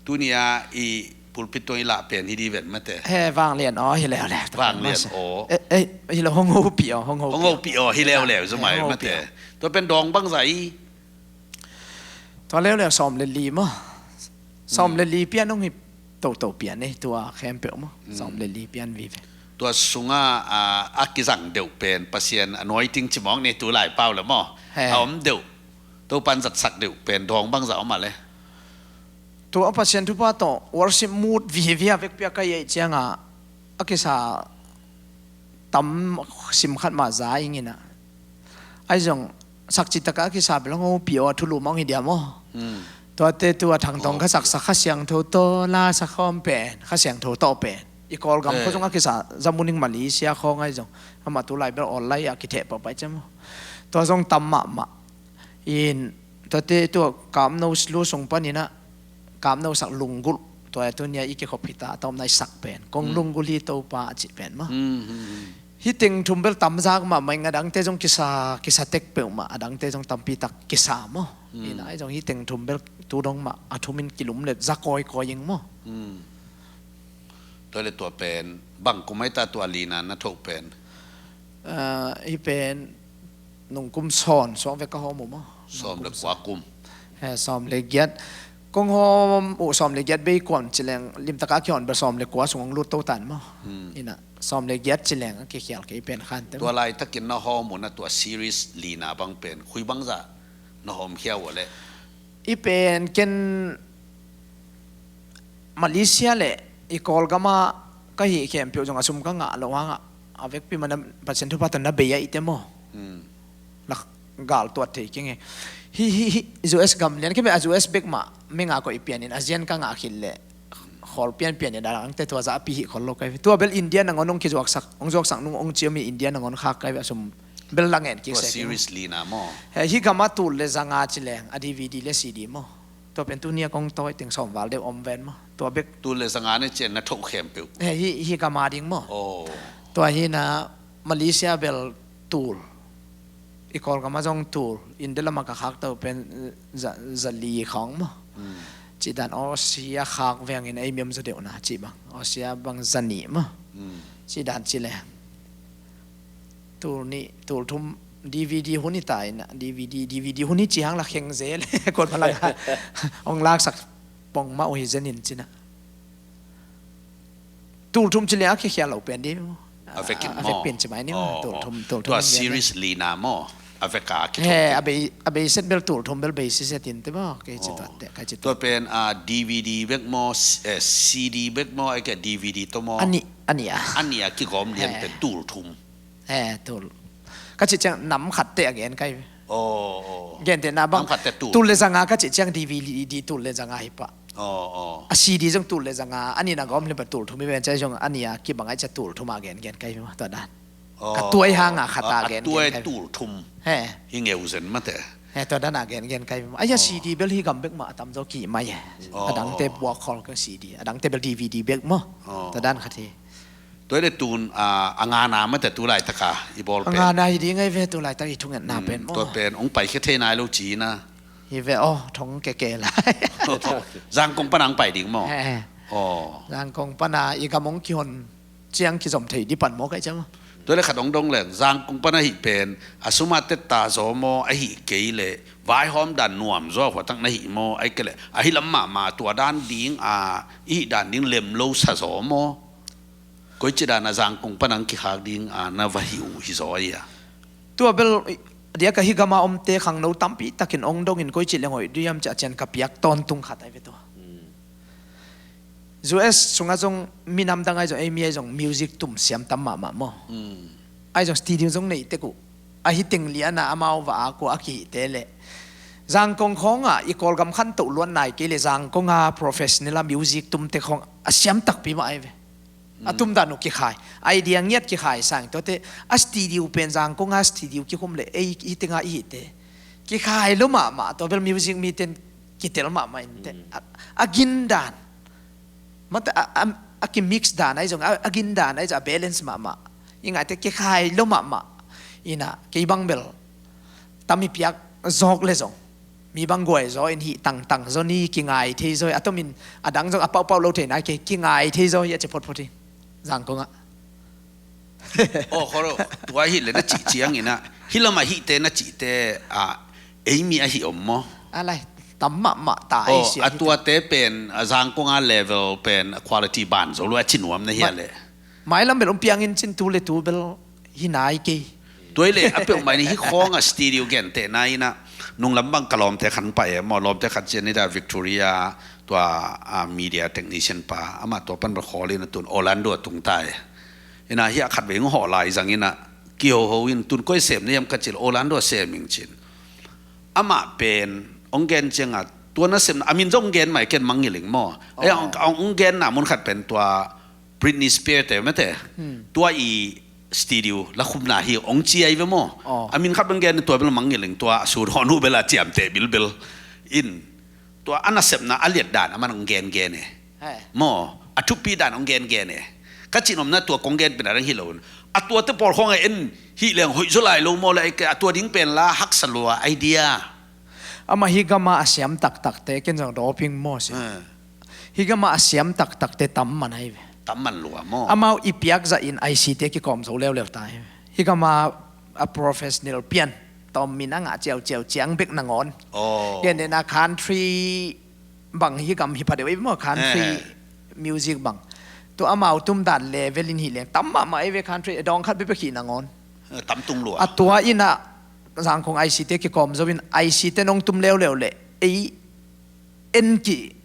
tunia i pulpit tuang i lah pen hi di ven mate. He, vanglian aw, hi leuleu. Vanglian aw. Eh, eh, hi lo hong hopih aw, hong hopih aw. Hong hopih aw, hi leuleu, zomai mate. Tua pen dawng bangza i. Tua leuleu sawm le li maw. Sawm le li pian hong hi toto pian eh, tua khempeuh maw. Sawm le li pian vive. Tua sunga, a, a kizang deuh pen Pasian anointing cimawng ni tu lai pau le maw. He. A om deuh. Topan zatsak deuh pen dawng bangza om a le. Tua Pasian thupha tawh worship mood vive a vekpi a ka i ei cianga a kisa tam sim khat mah za ing ina. Ai zong sakci taka a kisa bel hong hopih aw a thulu mawng hi dia maw. Tuate tua thangtawng ka saksak Kha Siangtho tawh la sak khawm pen, Kha Siangtho tawh pen i Kawlgam kho zong a kisa zamuning Malaysia khawng ai zong amah tu lai bel awl lai a kitheh pahpah i ciam maw. Tua zong tam mahmah. In tuate tua Kamno lu sung paninah Kamno sak lunggulh tua tunia i kikhop hita a tawpna i sak pen kong lunggulh hi Topa a cih pen maw. Hih teng thum bel tamzak mahmah ing a dangte zong kisa, kisa tek peuhmah a dangte zong tampitak kisa maw. Ina ai zong hih teng thum bel tu dong mah a thumin kilum le za kawikawi ing maw. Tua le tua pen bang kum ai ta tua lina na thoh pen. Hih pen nungkum sawn suak vek ka hawm uh maw. Sawm le kua kum. He, sawm le giat. Kong hawm uh sawm le giat bei kuam cileng limtaka kihawm bel sawm le kua sung hong lut to tan maw. Ina sawm le giat cileng a kikhial kei pen khan te. Tua laitakin na hawm uh na tua series lina bang pen khui bangza na hawm khia uh a le. I pen ken Malaysia le i Kawlgama ka hih khempeuh zong a sum ka ngah lo hangah a vekpi mana Pasian thupha tawh na bei a ite maw. Na gal tuat thei keng e. Hih, hih, hih U S gam lian kei beh a U S bek mah menga koih pianin a zian ka ngah khit leh khawl pianpianin a dangte tua zah a pi hih khol lo kai ve. Tua bel India nangawn hong kizuaksak, hong zuaksak nung hong ciami India nangawn khak kai ve a sum. Bel la ngen kik sek series lina maw? Hih gama tul le zanga ci leng a D V D le C D maw? Tua pen tuni a kong tawi teng sawm val deuh om ven maw? Tua bek tul le zanga ne cian na thoh khempeuh. Hih gama ding maw? Tua hi na Malaysia bel tul, i Kawlgam a zong tul, India lam a ka khak to pen za, za li khawng maw? Cih dan Aussie a khak vengin ei mi om zaw deuh na cih bang, Aussie a bang za nih maw? Cih dan ci le tul nih tul thum D V D hun hi ta in a, D V D, D V D hun hi ci hang la kheng zel kuat pha lang a hong laksak pong mah uh hi zen in cin a. Tul thum ci liang a kikhial lo pen di maw? A vek in maw? A vek pen ci mai ni maw? Tul thum, tul thum. Tua series lina maw? A vek a kithum. He, a bei, a bei set bel tul thum bel bei si set in te maw? Kei ci tuat te, kei ci tuat. Tua pen a D V D bek maw, eh, C D bek maw, ai ke D V D to maw? A nih, a nih a. A nih a kigawm lian pen tul thum. He, tul. Ka cih ciang nam khat te a gen kai. Aw, aw. Gentehna bang, nam khat te tul, tul le zanga ka cih ciang D V D tul le zanga hi pah. Aw, aw. A C D zong tul le zanga, a nihna gawm lian pah tul thum hi ven ciang zong a nih a kibang ai ciang tul thum a gen gen kai maw, tua dan. Aw, ka tuai hang a khat a gen gen kai. A tuai tul thum. He. Hi ngeu zen mate. He, tua dan a gen gen kai maw. Ai a C D bel hi gam bek mah a tam zaw kih mai. Aw. A dangte buak khol ka C D. A dangte bel D V D bek maw. Aw. Tua dan khat hi. Tua hi le tun, a, a ngana mate tu laitaka i bawl pen. A ngana hi ding ai ve tu laitak i thungetna pen maw. Tua pen hong pai khia thei nai lo ci na. Hi ve aw, thong keke lai. Zangkong pana hong pai ding maw? He. Aw. Zangkong pana i gam hong kihon ciang kizom thei di pan maw kai ciang maw. Tua hi le khat hong dong leng, Zangkong pana hih pen a sum a tetta zaw maw, ahih kei le vaihawm dan nuam zaw a huatak na hih maw, ahih kei le ahi lam mahmah tua dan ding a, i hih dan ding lem lo sa zaw maw? Koici dan a Zangkong pana hong kikhak ding a na va hih uh hi zaw a? Tua bel, a diak a hi gama omte khangno tampi takin hong dongin koici leng hoih dui hiam ci a cian ka piak tawntung khat ai ve tua. U S sungah zong minam dang ai zong, ei mi ai zong music tum siam tam mahmah maw. Ai zong studio zong nei tek uh. Ahi teng liana amau va a kua a kihihte le Zangkong khawngah i Kawlgam khantoh luat nai kei le Zangkong a professional a music tumte khawng a siam takpi mah ai ve. A tumdan uh kikhai. Idea ngiat kikhai sang tuate a studio pen Zangkong a studio kikhum le ei hitenga i hihte kikhai lo mahmah, tua bel music miten kitel mahmah in te. A, a gindan mate a, a, a kimix dan ai zong, a, a gindan ai zong a balance mahmah. I ngaite kikhai lo mahmah. Ina kei bang bel tam i piak zawk le zong mi bang guai zaw in hih tangtang zaw ni kingai thei zaw hi. A tomin a dang zong a pauhpauh lo thei nai kei kingai thei zaw hi a ci photphot hi. Zangkong ah. Aw, kholo, tua hi le na cih ciangin ah hih lamah hihte na cihte a, ei mi ahi om maw? A lai, tam mahmah ta ei sia a hih tuate pen a Zangkong a level pen a quality ban zo lo a ci nuam na hi a le. Mailam bel om piangin cin tu le tu bel hi nai kei. Tua hi le a peuhmah in hih khawng a studio gentehna in ah nunglam bang ka lawmte khat pai e maw, lawmte khat cian hi ta Victoria, tua a media technician pa, amah tua pan bel khawl in a tun Orlando a tung ta e. Ina hih a khat vei hong hawh lai zang in ah kihoho in tun koi sem na hiam ka cil Orlando a sem ing cin. Amah pen hong gen cianga tua na sepna a min zong hong gen mai ken mangngilh ing maw. Ei hong genna mun khat pen tua Britney Spears te mate. Tua i studio la khumna hi hong ci ai ve maw. A min khat bang gen tua bel mangngilh ing, tua a sut hon uh bel a ciamteh bilbel in. Tua a nasepna a liat dan a man hong gengen e. Maw, a thupi dan hong gengen e. Ka cinomna tua kong gen pen a dang hi lo in a tuate pawl khawng a en hih leng hoih zaw lai lo maw le a tua ding pen la haksa lua idea. Amah hih gama a siam taktakte ken zong dawping maw si. Hih gama a siam taktakte tam man ai ve. Tam man lua maw? Amau i piak zahin I C te kikawm zo leuleu ta ai ve. Hih gama a professional pian tawm min a ngah ciauciau ciang bek nangawn. Gen den a country bang hih gam hi pha deuh ei maw, country music bang. Tua amau tum dan level in hih leng tam mahmah ei ve, country dawng khat bekbek hih nangawn. Tam tung lua. A tua in a Zangkong I C te kikawm zo in I C te nong tum leuleu le ei en ki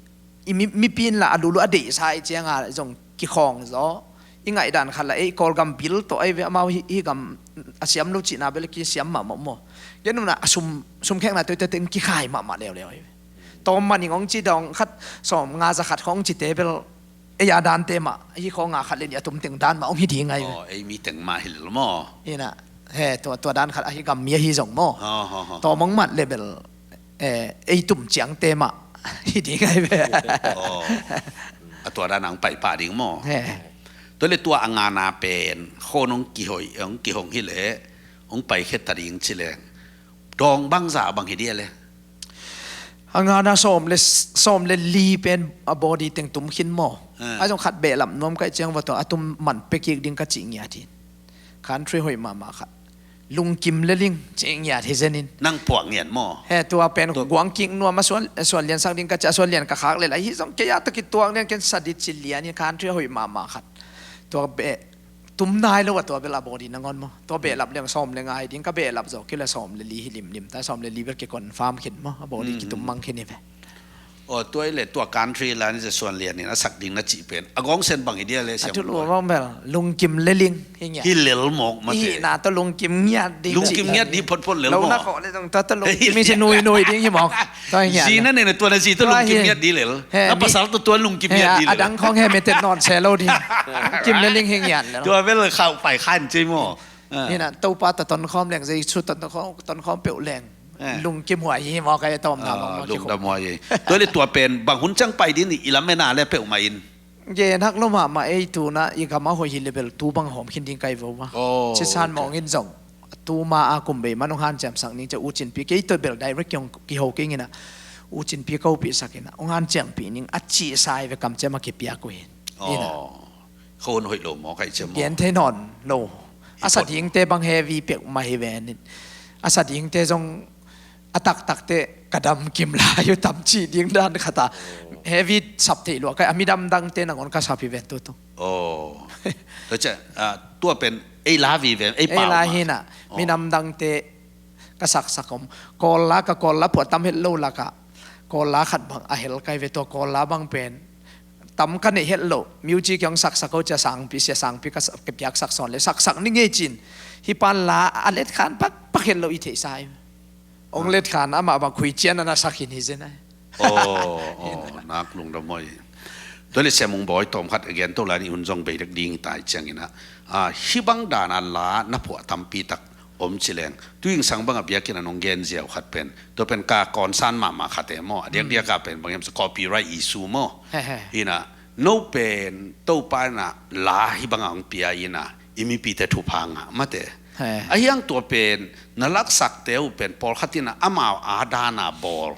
i mi, mipi in la a lulu a deihsa i cianga zong kikhawng zaw. I ngaihdan khat la ei Kawlgam bil tawh ai ve, amau hih, hih gam a siam lo cihna bel kisiam mahmah maw. Gen nuna a sum, sumkhekna tawite teng kikhai mahmah leuleu ai ve. Tawm man ing hong ci dawng khat sawm nga za khat khawng cite bel ei a dante mah hih khawnga khat le nih a tum teng dan mah hong hi ding ai ve. Ei mi teng mah hi lel maw. Ina He, tua, tua dan khat ahi gam mi ahi zong maw. Aw, aw, aw. Tawm hong mat le bel, eh, ei tum ciangte mah hi ding ahi ve. Aw. A tua dan ang pai pah ding maw. He. Tua le tua a ngana pen khon hong kihoih, hong kihong hi le hong pai khet ta ding ci leng dawng bangza bang hi dia le. A ngana sawm le, sawm le li pen a body teng tum khin maw. Eh. A zong khat behlap nuam kaih ciang va tua a tum man pia kik ding ka cih ngiat hi. Country hoih mahmah khat. Lungkim le ling cih ngiat hi zenin. Nang puak ngiat maw? He, tua pen guang kik nuam a suan, suan lian sak ding ka cih a suan lian ka khak le lai. Hi zong kei a tua kituak lian ken sadit ci lian in country hoih mahmah khat. Tua beh tum nai lo a tua bel a body nangawn maw. Tua behlap leng sawm le nga hi ding ka behlap zawh kei le sawm le li hi limlim ta sawm le li bel ki confirm khin maw a body kitum mang khin hi ve. Aw, tua i le tua country line i suan lian in a sak ding na cih pen a gawng sen bang hi dia le siam. A thulu bang bel lungkim le ling hi ngiat. Hi lel mawk mate. Hi na tua lungkim ngiat ding. Lungkim ngiat di photphot lel mawk. Lo na ko le zong tua tua lungkim hi si nui nui ding hi mawk. Tua hi ngiat. Zi na ne na tua na zi tua lungkim ngiat di lel. Na pasal tua tua lungkim ngiat di lel. A dang khong he metet non se lo ding. Lungkim le ling hi ngiat lel. Tua bel khau pai khan ci maw. Hi na Topa ta tonkhawm leng Jesu ta tonkhawm, tonkhawm peuh leng. Lungkim huai hi maw ka e tawm na maw. Lungdam huai hi. Tua le tua pen bang hun ciang pai din i lam mena le peuh mah in. Gen hak lo mahmah ei tu na i gam a hoih hi le bel tu bang hawm khin ding kai vo maw. Sisan mawng in zong tu ma a kum bei man hong hanciam sak ning cia u cin pi kei tua bel direct kiho kei ngina u cin pi ko pi sak ina hong hanciam pi ning a ci sai ve kam ciam a kipiak uh hin. Khon hoih lo maw kaih ciam maw. Gen thei nawn lo. A sa dingte bang heavy pek mah hi ve nin. A sa dingte zong a taktakte ka dam kim lai uh tam cih ding dan khat a. Heavy sap theih luah kai a mi damdangte nangawn ka sap hi ven tutu. Tua cia tua pen ei la vive ei pau la hina mi damdangte ka saksak om. Kawl la ka kawl la phuah tam het lo laka kawl la khat bang a hel kai ve tua kawl la bang pen tam ka neih het loh music hong saksak ko cia sangpi sia sangpi ka piak sak sawn le saksak ni ngei cin hi pan la a let khan pakpak het loh i theihsa hi. Hong let khan amah bang khui cian a na sak hin hi zen ai. Aw, nak lungdam huai. Tua le siam hong bawi tawm khat a gen to lai nih hun zong bei dek ding hi tai ciangin ah hi bang dan a la na phuah tampi tak om ci leng tu ingsang bang a biakinn a nong gen ziau khat pen tua pen ka kawnsan mahmah khat e maw a diakdiak a pen bang hiam sa copyright issue maw. Hina no pen Topa ina la hi bang a hong pia ina i mipite thupha ngah mate. Ahiang tua pen na laksakte uh pen pawlkhat ina amau a dana bawl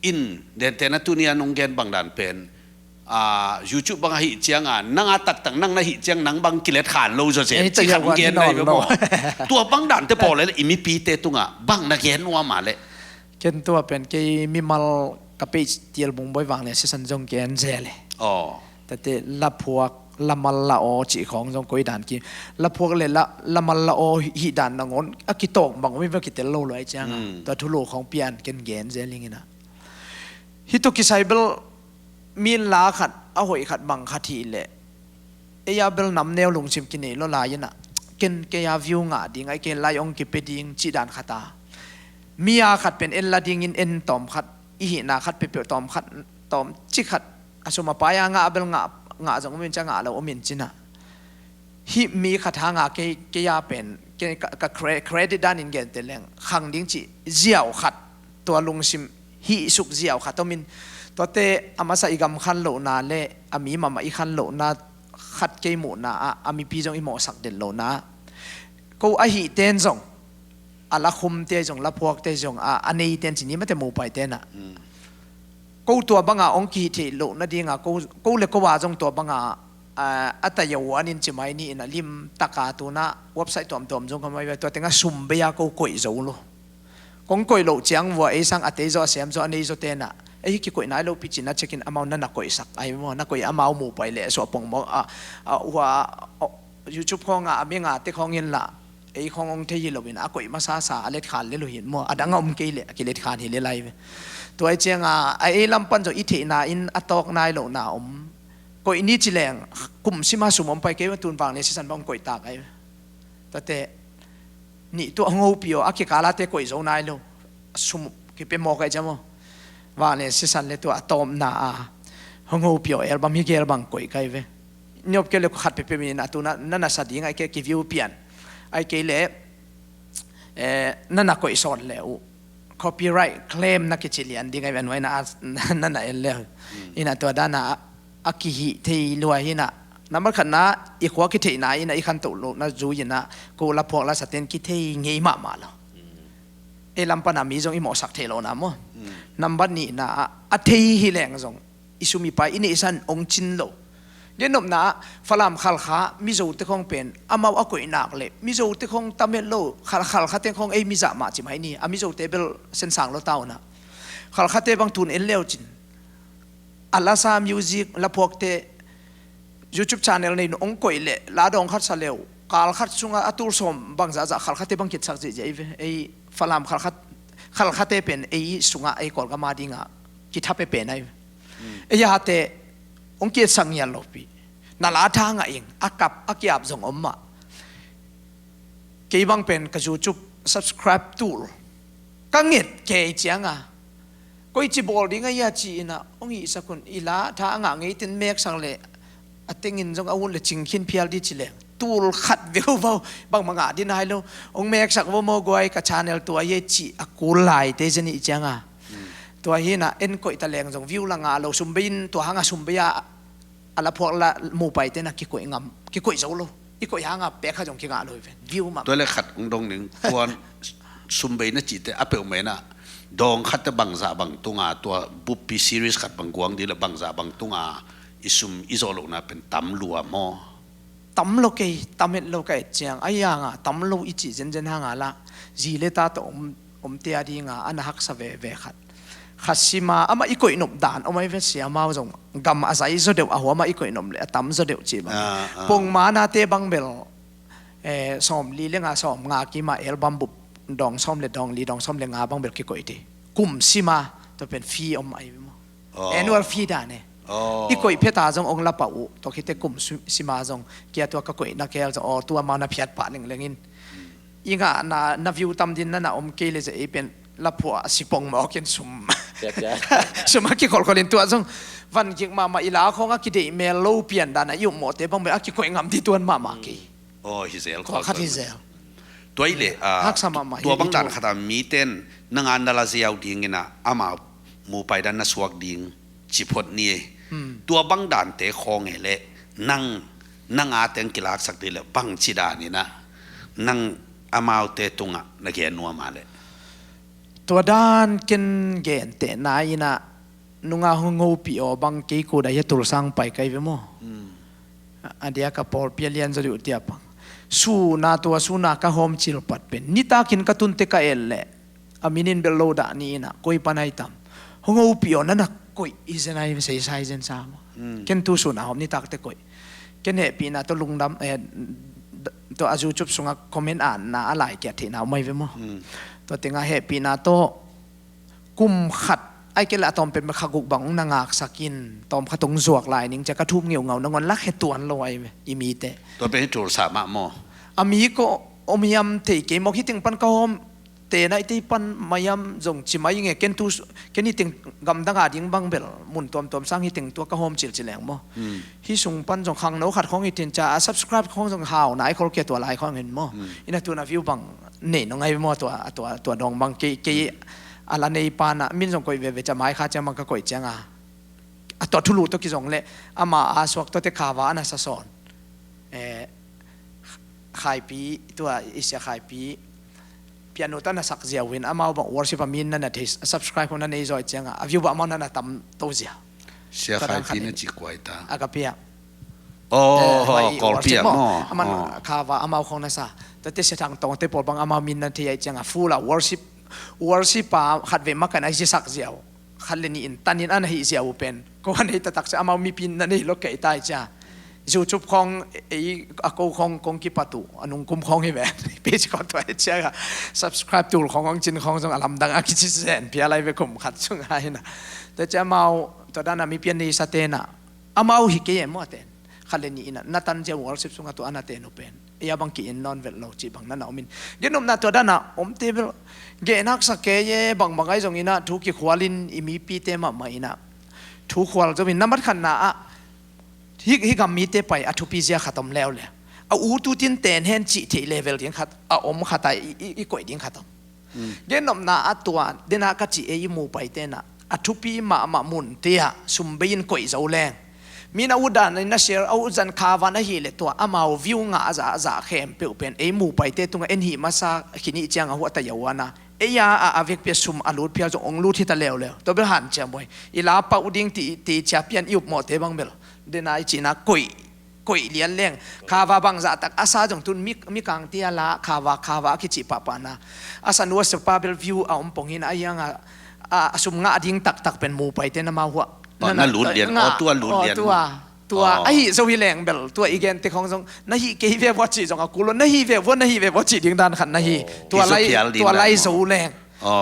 in dente na tunia nong gen bang dan pen YouTube bang ahih cianga nang a taktak nang na hih ciang nang bang kilet khan lo zaw zen ci khan gen nai ve maw. Tua bang dante pawl le i mipite tunga bang na gen nuam a le. Ken tua pen kei mimal ka page tial bung boi vang le sisan zong gen zel e. Tate laphuak lamal la aw cih khawng zong koi dan ki laphuak le lamal la aw hih dan nangawn a kitawk bang umi va kitel lo luai cianga tua thulu khawng pian ken gen zel ingina. Hih tua kisai bel min la khat a hoih khat bang khat hih leh ei a bel nam neu lungsim kinei lo lai inah ken kei a view ngah ding ai kei lai ong kipe ding cih dan khat a mi a khat pen en la dingin en tawm khat i hihna khat pepeuh tawm khat tawm ci khat a sum a pai a ngah a bel ngah ngah zong umin cia ngah lo umin cinah. Hih mi khat hanga kei kei a pen kei ka credit danin gente leng khang ding cih ziau khat tua lungsim hih suk ziau khat omin tuate a masa i gam khan lohna le a mi mahmah i khan lohna khat kei muhna ah a mipi zong i mawhsak den lohna ah ko ahihten zong a lakhumte zong laphuakte zong a neiten cini mate mupaitenah ko tua banga ong kihih theih loh nadinga ko le ko a zong tua banga a tayo anin cimai ni ina limtaka tuna website tuamtuam zong kamai ve tua tenga sum bei a ko koih zo lo. Kong koih loh ciang vua ei sang a tei zaw a siam zaw a nei zaw tena ei kikoih nai lo picina cekin amau na na koihsak ai maw na koih amau mupai leh suah pongmawk a ua YouTube khawnga a minga te khawngin lah ei khawng ong thei hi loin a koih masasa a let khan le luhin maw a dang a om kei leh a kilet khan hi le lai ve. Tuai cianga a ei lam pan zaw i theihna in a tawk nai lohna om koih ni cileng kum sima sum om pai kei tun vang le sisan bang koih tak ai ve. Tate nih tuah hong hopi aw a kikala te koih zo nai lo. Sum kipe mawk ai ciam aw. Vang le sisan le tua a tawpna a hong hopi aw album hi gel bang koih kai ve. Niop kei le khat pepe min a tuna na nasa ding ai ke kiview pian Ai kei le, eh, na na koih sawt le uh copyright claim na kici lian ding ai ve, nuai na a, na na en le uh. Ina tua dana a, a kihih thei lua hina. Nambat khatna, i khua kitheihna ina i khantoh lohna zui ina ko laphuak lasaten kithei ngei mahmah lo. Ei lam pana mi zong i mawhsak thei lohna maw. Nambat nihna a, a thei hi leng zong i sum i pai i neihsan ong cin lo. Gennopna ah Falam Khalkha Mizote khong pen amau a koih nak le Mizote khong tam het lo, Khal-, Khalkhate khong ei mizah mah ci mai ni, a Mizote bel sensang lo tauna. Khalkhate bang tun en leu cin a lasa music laphuakte YouTube channel nei nu ong koih le la dawng khat sa leu, kal khat sunga a tul sawm bang zahzah Khalkhate bang kitsak zihziah i ve. Ei Falam Khalkhat, Khalkhate pen ei sunga ei Kawlgama dinga kithape pen ai ve. Ei hate ong kietsak ngial lopi. Na la tha ngah ing, a kap a kiap zong om mah. Kei bang pen ka YouTube subscribe tul ka nget kei cianga, koici bawl ding a ia ci ina ong hihsak un, i la tha a ngah ngei tin meksak le a tengin zong a ut le cingkhin phial di ci le tul khat veu vau bangmah ngah din hai lo. Ong meksak vo maw guai, ka channel tua hia ci a kul lai te zia nih cianga. Tua hina en koih ta leng zong view la ngah lo, sum bei in tua hanga sum bei a a laphuak la mupaite na kikoih ngam, kikoih zo lo. I koih hanga pek kha zong kingah lo i ve. View mah. Tua le khat ong dong ning, tua sum bei na cite a peuh mai na dawng khatte bangzah bang tunga, tua buppi series khat bang guang di le bangzah bang tunga i sum i zawh lohna pen tam lua maw? Tam lo kei, tam het lo ka et ciang a ianga tam lo i cih zenzen hanga la zi le ta tawh om, omte a dinga a na haksa veve khat. Khat sima amah i koihnop dan om ai ve, siamau zong gam a zai zaw deuh a huama i koihnop le a tam zaw deuh ci bang. Pongmanate bang bel, eh, sawm li le nga, sawm nga kima album bup dawng sawm le dawng li, dawng sawm le nga bang bel kikoih te. Kum sima tua pen fee om ai ve maw? Annual fee dan e. I koih pheta zong ong la pah uh, tua khite kum sima zong kia tua ka koihna kel zong aw tua mau na phiat pah lenglengin. I ngahna na view tam din na na om kei le ze ei pen laphuah a sipong mawkin sum. Sum a kikholkholin tua zong van gik mahmah i la khawng a kideih mel lo pian dana i upmawhte bang bel a kikoih ngam di tuan mahmah kei. Aw, hi zel. Tua khat hi zel. Tua i le, ah, haksa mahmah hi tua bang dan khata miten nanga na la ziau dingina amau mupai dan na suak ding ci phot ni ei. Tua bang dante khawng e le nang, nanga teng kilaksak di le bang ci danina nang amaute tungah na gen nuam a le? Tua dan ken gentehna ina nunga hong hopih aw bang kei kut a hia tulsang pai kai ve maw? A dia ka pawlpi a lian zaw diuh tia pang. Suna tua suna ka hawm cil pat pen nitakin ka tunte ka el leh a minin bel lo dah ni ina koi pan ai tam. Hong hopih aw na na koih i zen ai seisai zen sa maw? Ken tu suna hawm nitakte koih. Ken hehpihna tawh lungdam, eh, tawh a zucup sunga comment anna a laikiat theihna om ai ve maw? Tua tenga hehpihna tawh kum khat ai kei le a tawm pen kha guk bang na ngaksak in tawm khat ong zuak lai ning cia ka thup ngeungau nangawn lak he tuan lo ai ve i mite. Tua pen hi tulsa mah maw? A mi ko om hiam thei kei mawk hi teng pan ka hawm te naite pan maiam zong ci mai nge ken tu ken hi teng gamdang a ding bang bel mun tuamtuam sang hi teng tua ka hawm cilci leng maw? Hi sung pan zong khangno khat khawng hi ten ca a subscribe khawng zong hau nai khol kia tua lai khawng hin maw? Ina tuna view bang nei nong ai maw tua, tua, tua dawng bang kei, kei a la nei pana min zong koih veve ca mai kha ciang bang ka koih cianga a tua thulu tawh kizong le ama a suak tuate khava ana sasawn. Eh, Khaipi, tua i sia Khaipi piano ta na sak ziau in amau bang worship a min na na thei, subscribe na nei zaw cianga a view ba amau na na tam to zia. Sia Khaipi na ci kuai ta. A ka pia. Oh, Kawlpi a maw? Aman khava amau khong na sa. Tate sia thang tong te pawl bang amau min na thei ai cianga full a worship, worship a khat ve makan ai sia sak ziau. Khat le nih in tanin ana hih ziau pen ko a nei taktak cia amau mipi na nei lo kei tai cia. YouTube khawng ei a ko khawng kong kipat uh a nungkum khawng hi ve. Page khawng tua hi cia subscribe tul khawng khawng cin khawng zong a lamdang a kici zen pia lai ve kum khat sung a hina. Tua cia amau tua dana mipi a nei sa tena amau hi kei e maw a ten. Khat le nih ina na tan zia worship sunga tua ana ten uh pen. Ia bang ki-in nawn velh lo cih bang na na om in. Genopna tua dana omte bel geh naksak kei e bangbang ai zong ina thu kikhual in i mipite mahmah ina thu khual zo in nambat khatna ah hih, hih gam mite pai a thupi zia khat om leuleu. a ut utin ten hen cih theih level ding khat a om khat a i, i, i koih ding khat om. Gennopna a tua dena ka cih ei i mupaite na a thupi mahmah munte ah sum bei in koih zo leng, mi na ut dan in na share a ut zan khavan ahih leh tua amau view ngah a zah a zah khempeuh pen ei mupaite tungah en hih masa khin ih ciang a huah ta yauana ei a a vekpi a sum a lut phial zong ong lut hita leuleu. Tua bel hanciam huai i la pauh ding ti, ti cia pian i upmawhte bang bel dena i cihna koih koih lian leng. Khava bangzah tak a sa zong tun mi, mikang tia la khava khava a kicih pahpahna a sanu a sapa bel view a om pong hina a hianga a, a sum ngah ding taktak pen mupaite na mauhuah na lut lian aw tua lut lian tua tua ahi zo hi leng bel tua i gen te khong zong na hi kei ve vua cih zong a kulo na hi ve vua na hi ve vua cih ding dan khat na hi. Tua lai tua lai zo leng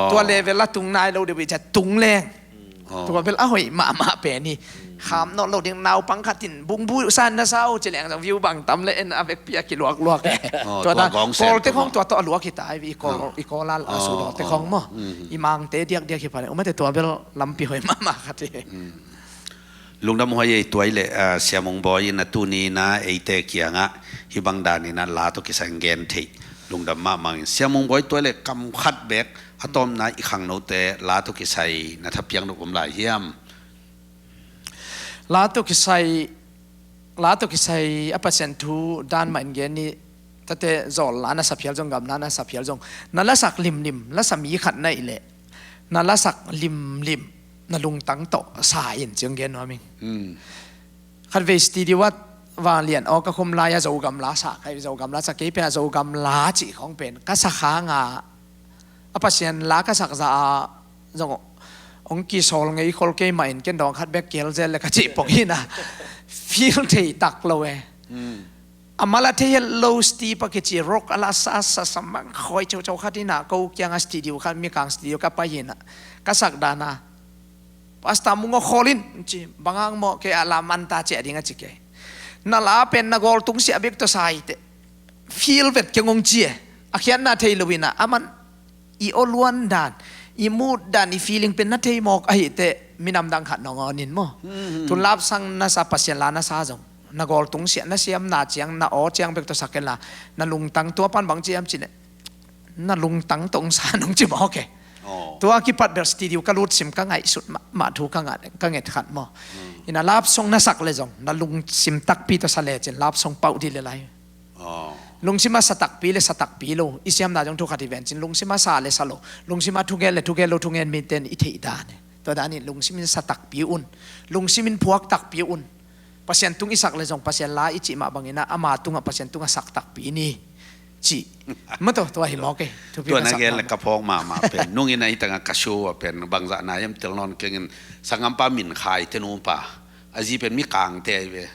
tua level a tung nai lo deuh i cia tung leng. Tua bel a hoih mahmah pen hi. Kham nawh lo ding naupang khat in bungbu san na sa uh ci leng zong view bang tam le en a vekpi a kiluakluak. Tua dan kawlte khong tua tawh a luak hi ta i kawl i kawl a su dawte khong maw i mangte diakdiak hi pha le umate tua bel lampi hoih mahmah khat hi. Lungdam huai ei tuai le Sia Mung Bawi in a tuni na eite kiangah hibang dan in a la tawh kisai gen theih lungdam mahmah in Sia Mung Bawi tuai le kam khat bek a tawmna i khangnote la tawh kisai na thapiak nop om lai hiam? La tawh kisai la tawh kisai a Pasian thu dan mah in gen ni. Tate zawl la na sa phial zong gam la na sa phial zong na lasak limlim lasa mi khat na i leh na lasak limlim na lungtang tawh sa in ciang gen nuam ing. Khatvei studio ah vanglian aw ka khum lai a Zogam la sa kai Zogam la sa kei pen a Zogam la cih khong pen ka sa khanga a Pasian la ka sakza a zong ong kisawl ngei khol kei mah in ken dawng khat bek kiel zel le ka cih pong hina feel thei tak lo e. A mala thei het lo Steve a kici rock a la sa sa sa mang khoi chau chau khat hina ko kianga studio khat mikang studio ka pai hina ka sak dana Pastor Mung a khawl in ci bangang maw kei a la manta ciah ding a ci kei. Na la pen na gawl tung siah bek tawh sa hi teh feel vet keng ong ci e. A khiatna thei lo hina a man i aw luan dan i mut dan i feeling pen na thei mawk ahi teh minam dang khat nong aw nin maw. Tun lapsang na sa Pasian la na sa zong na gawl tung siah na siam na ciang na aw ciang bek tawh sa ken la na lungtang tua pan bang ciam ci ne na lungtang tawh ong sa nong ci mawk e. Tua kipat bel studio ka lut sim ka ngaihsut mahmah thu ka ngat ka nget khat maw. Ina lapsong na sak le zong na lungsim takpi tawh sa le cin lapsong pauh di le lai. Lungsima sa takpi le sa takpi lo i siamna zong thu khat i ven cin lungsima sa le sa lo lungsima thungen le thungen lo thungen minten i theih dan e. Tua danin lungsimin sa takpi un lungsimin phuak takpi un. Pasian tung i sak le zong Pasian la i cih mah bangina ama tungah Pasian tungah sak takpi ni. Cih mato tua hi mawk e. Tua na gen le ka phawk mahmah pen nungin a hitangah ka show a pen bangzah na hiam tel nawn kengin sangampa min khai te nupa a zi pen mi kangte ahi ve.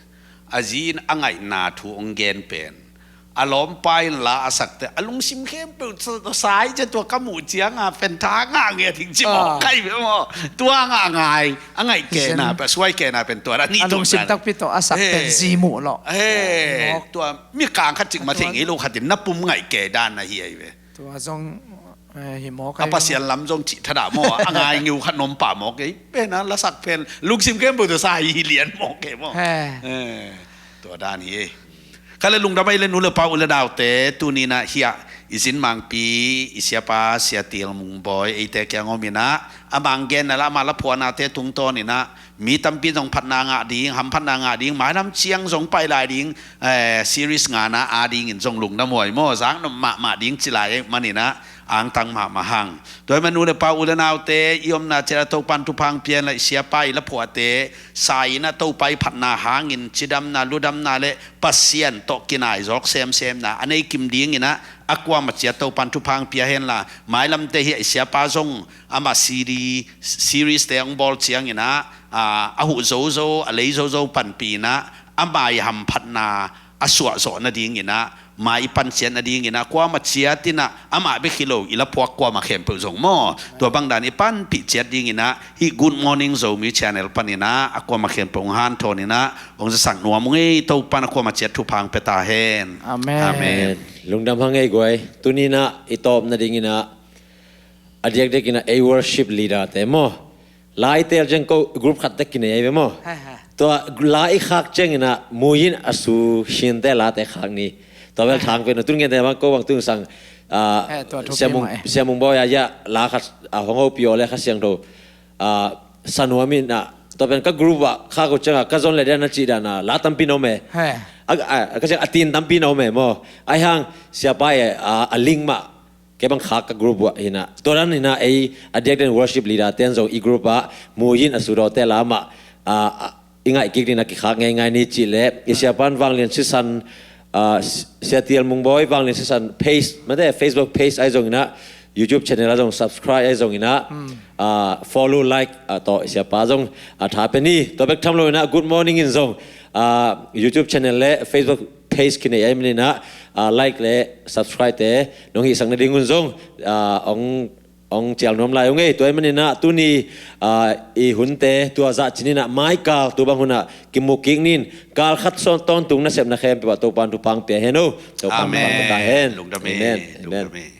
A zi in a ngaihna thu ong gen pen a lawmpa in la a sakte a lungsim khempeuh sai cia tua ka muh cianga pen tha ngah nge thing ci maw kai ve maw. Tua ngah ngai a ngaih kehna pen a suai kehna pen tua a nih a lungsim takpi tawh a sak pen zi muh lawh. Tua mi kang khat cik ma thei ngei lo khatin na pum ngaih keh dan na hi ahi ve. Tua zong a Pasian lam zong cih thadah maw a ngai ngiu khat nom pah maw kei pen a lasak pen lungsim khempeuh tua sa hi lian maw kei maw. Tua dan hi. Kha le lungdam ahi le nu le pa u le naute tuninah hiah i zin mangpi i siapa Sia Til Mung Bawi eite kiang ominah a manggenna la amah la phuahnate tungtawninah mi tampi zong phatna ngah ding hamphatna ngah ding mailam ciang zong pai lai ding series ngana adingin zong lungdam huai maw zaknop mahmah ding ci lai maninah angtang mahmah hang. Tua hi mah nu le pa u le naute i omna ciat a Topan thupha pia inla i siapa i la phuahte sai inah Topa i phatna hangin cidamna ludamna le Pasian tawh kinai zawk semsemna a nei kim dinginah a kuamah ciat Topan thupha pia henla mailamte hi a i siapa zong amah CD series te hong bawl cianginah a huh zozo a lei zozo panpi inah amah i hamphatna a suahzawh nadinginah mai i panciat nadinginah kuamah ciatinah amah bek hi lo i la phuak kuamah khempeuh zong maw tua bangdan i panpih ciat dinginah hih Good Morning Zomi channel paninah a kuamah khempeuh hong hanthawn inah hong zasak nuam ung ei. Topan a kuamah ciat thupha pia ta hen. Amen. Lungdam hang ei guai. Tuninah i tawp nadinginah a diakdiakinah ei worship leader te maw lai tel ciang ko group khat tek kinei ei ve maw. Tua la i khak ciangin ah Mui in a su hinte late khak ni. Tua bel thang pen tun ngente bang ko bang tun sang, ah, Eh, tua thupi Sia Mung, mah e. Sia Mung Bawi a ya la khat a hong hopih aw le Kha Siangtho, ah, sa nuam in ah, tua pen ka group ah khak uh ciangin ka zon le dia na cih dan a la tampi na om e. He. A, a, ka ciang a tin tampi na om e maw. Ai hang siapa e, ah, a link mah kei bang khak ka group uh ah hi na. Tua dan hi na ei a diakdiak worship leader ten zong i group ah Mui in a su dawte la mah, ah, ah, i ngaih kik ding na kikhak ngeingai ni cih leh i siapan Vanglian Sisan, ah, Sia Tial Mung Bawi Vanglian Sisan page, mate Facebook page ai zong in ah YouTube channel ai zong subscribe ai zong in ah, ah, follow like, ah, tawh i siapa zong, ah, tha pe ni. Tua bek tham lo in ah Good Morning in zong, ah, YouTube channel le Facebook page kinei ai manin ah, ah, like le subscribe te nong hihsak nading un zong, ah, ong, ong cial nuam lai ung ei. Tua ai manin ah tuni, ah, i hunte tua zah cinin ah maikal tu bang hun ah kimu kik nin, kal khat sawn tawntung nasepna khempeuh ah Topan thupha pia hen o. Topan Amen. Thupha ta hen. Lungdam e. Amen. Amen. Lungdam e.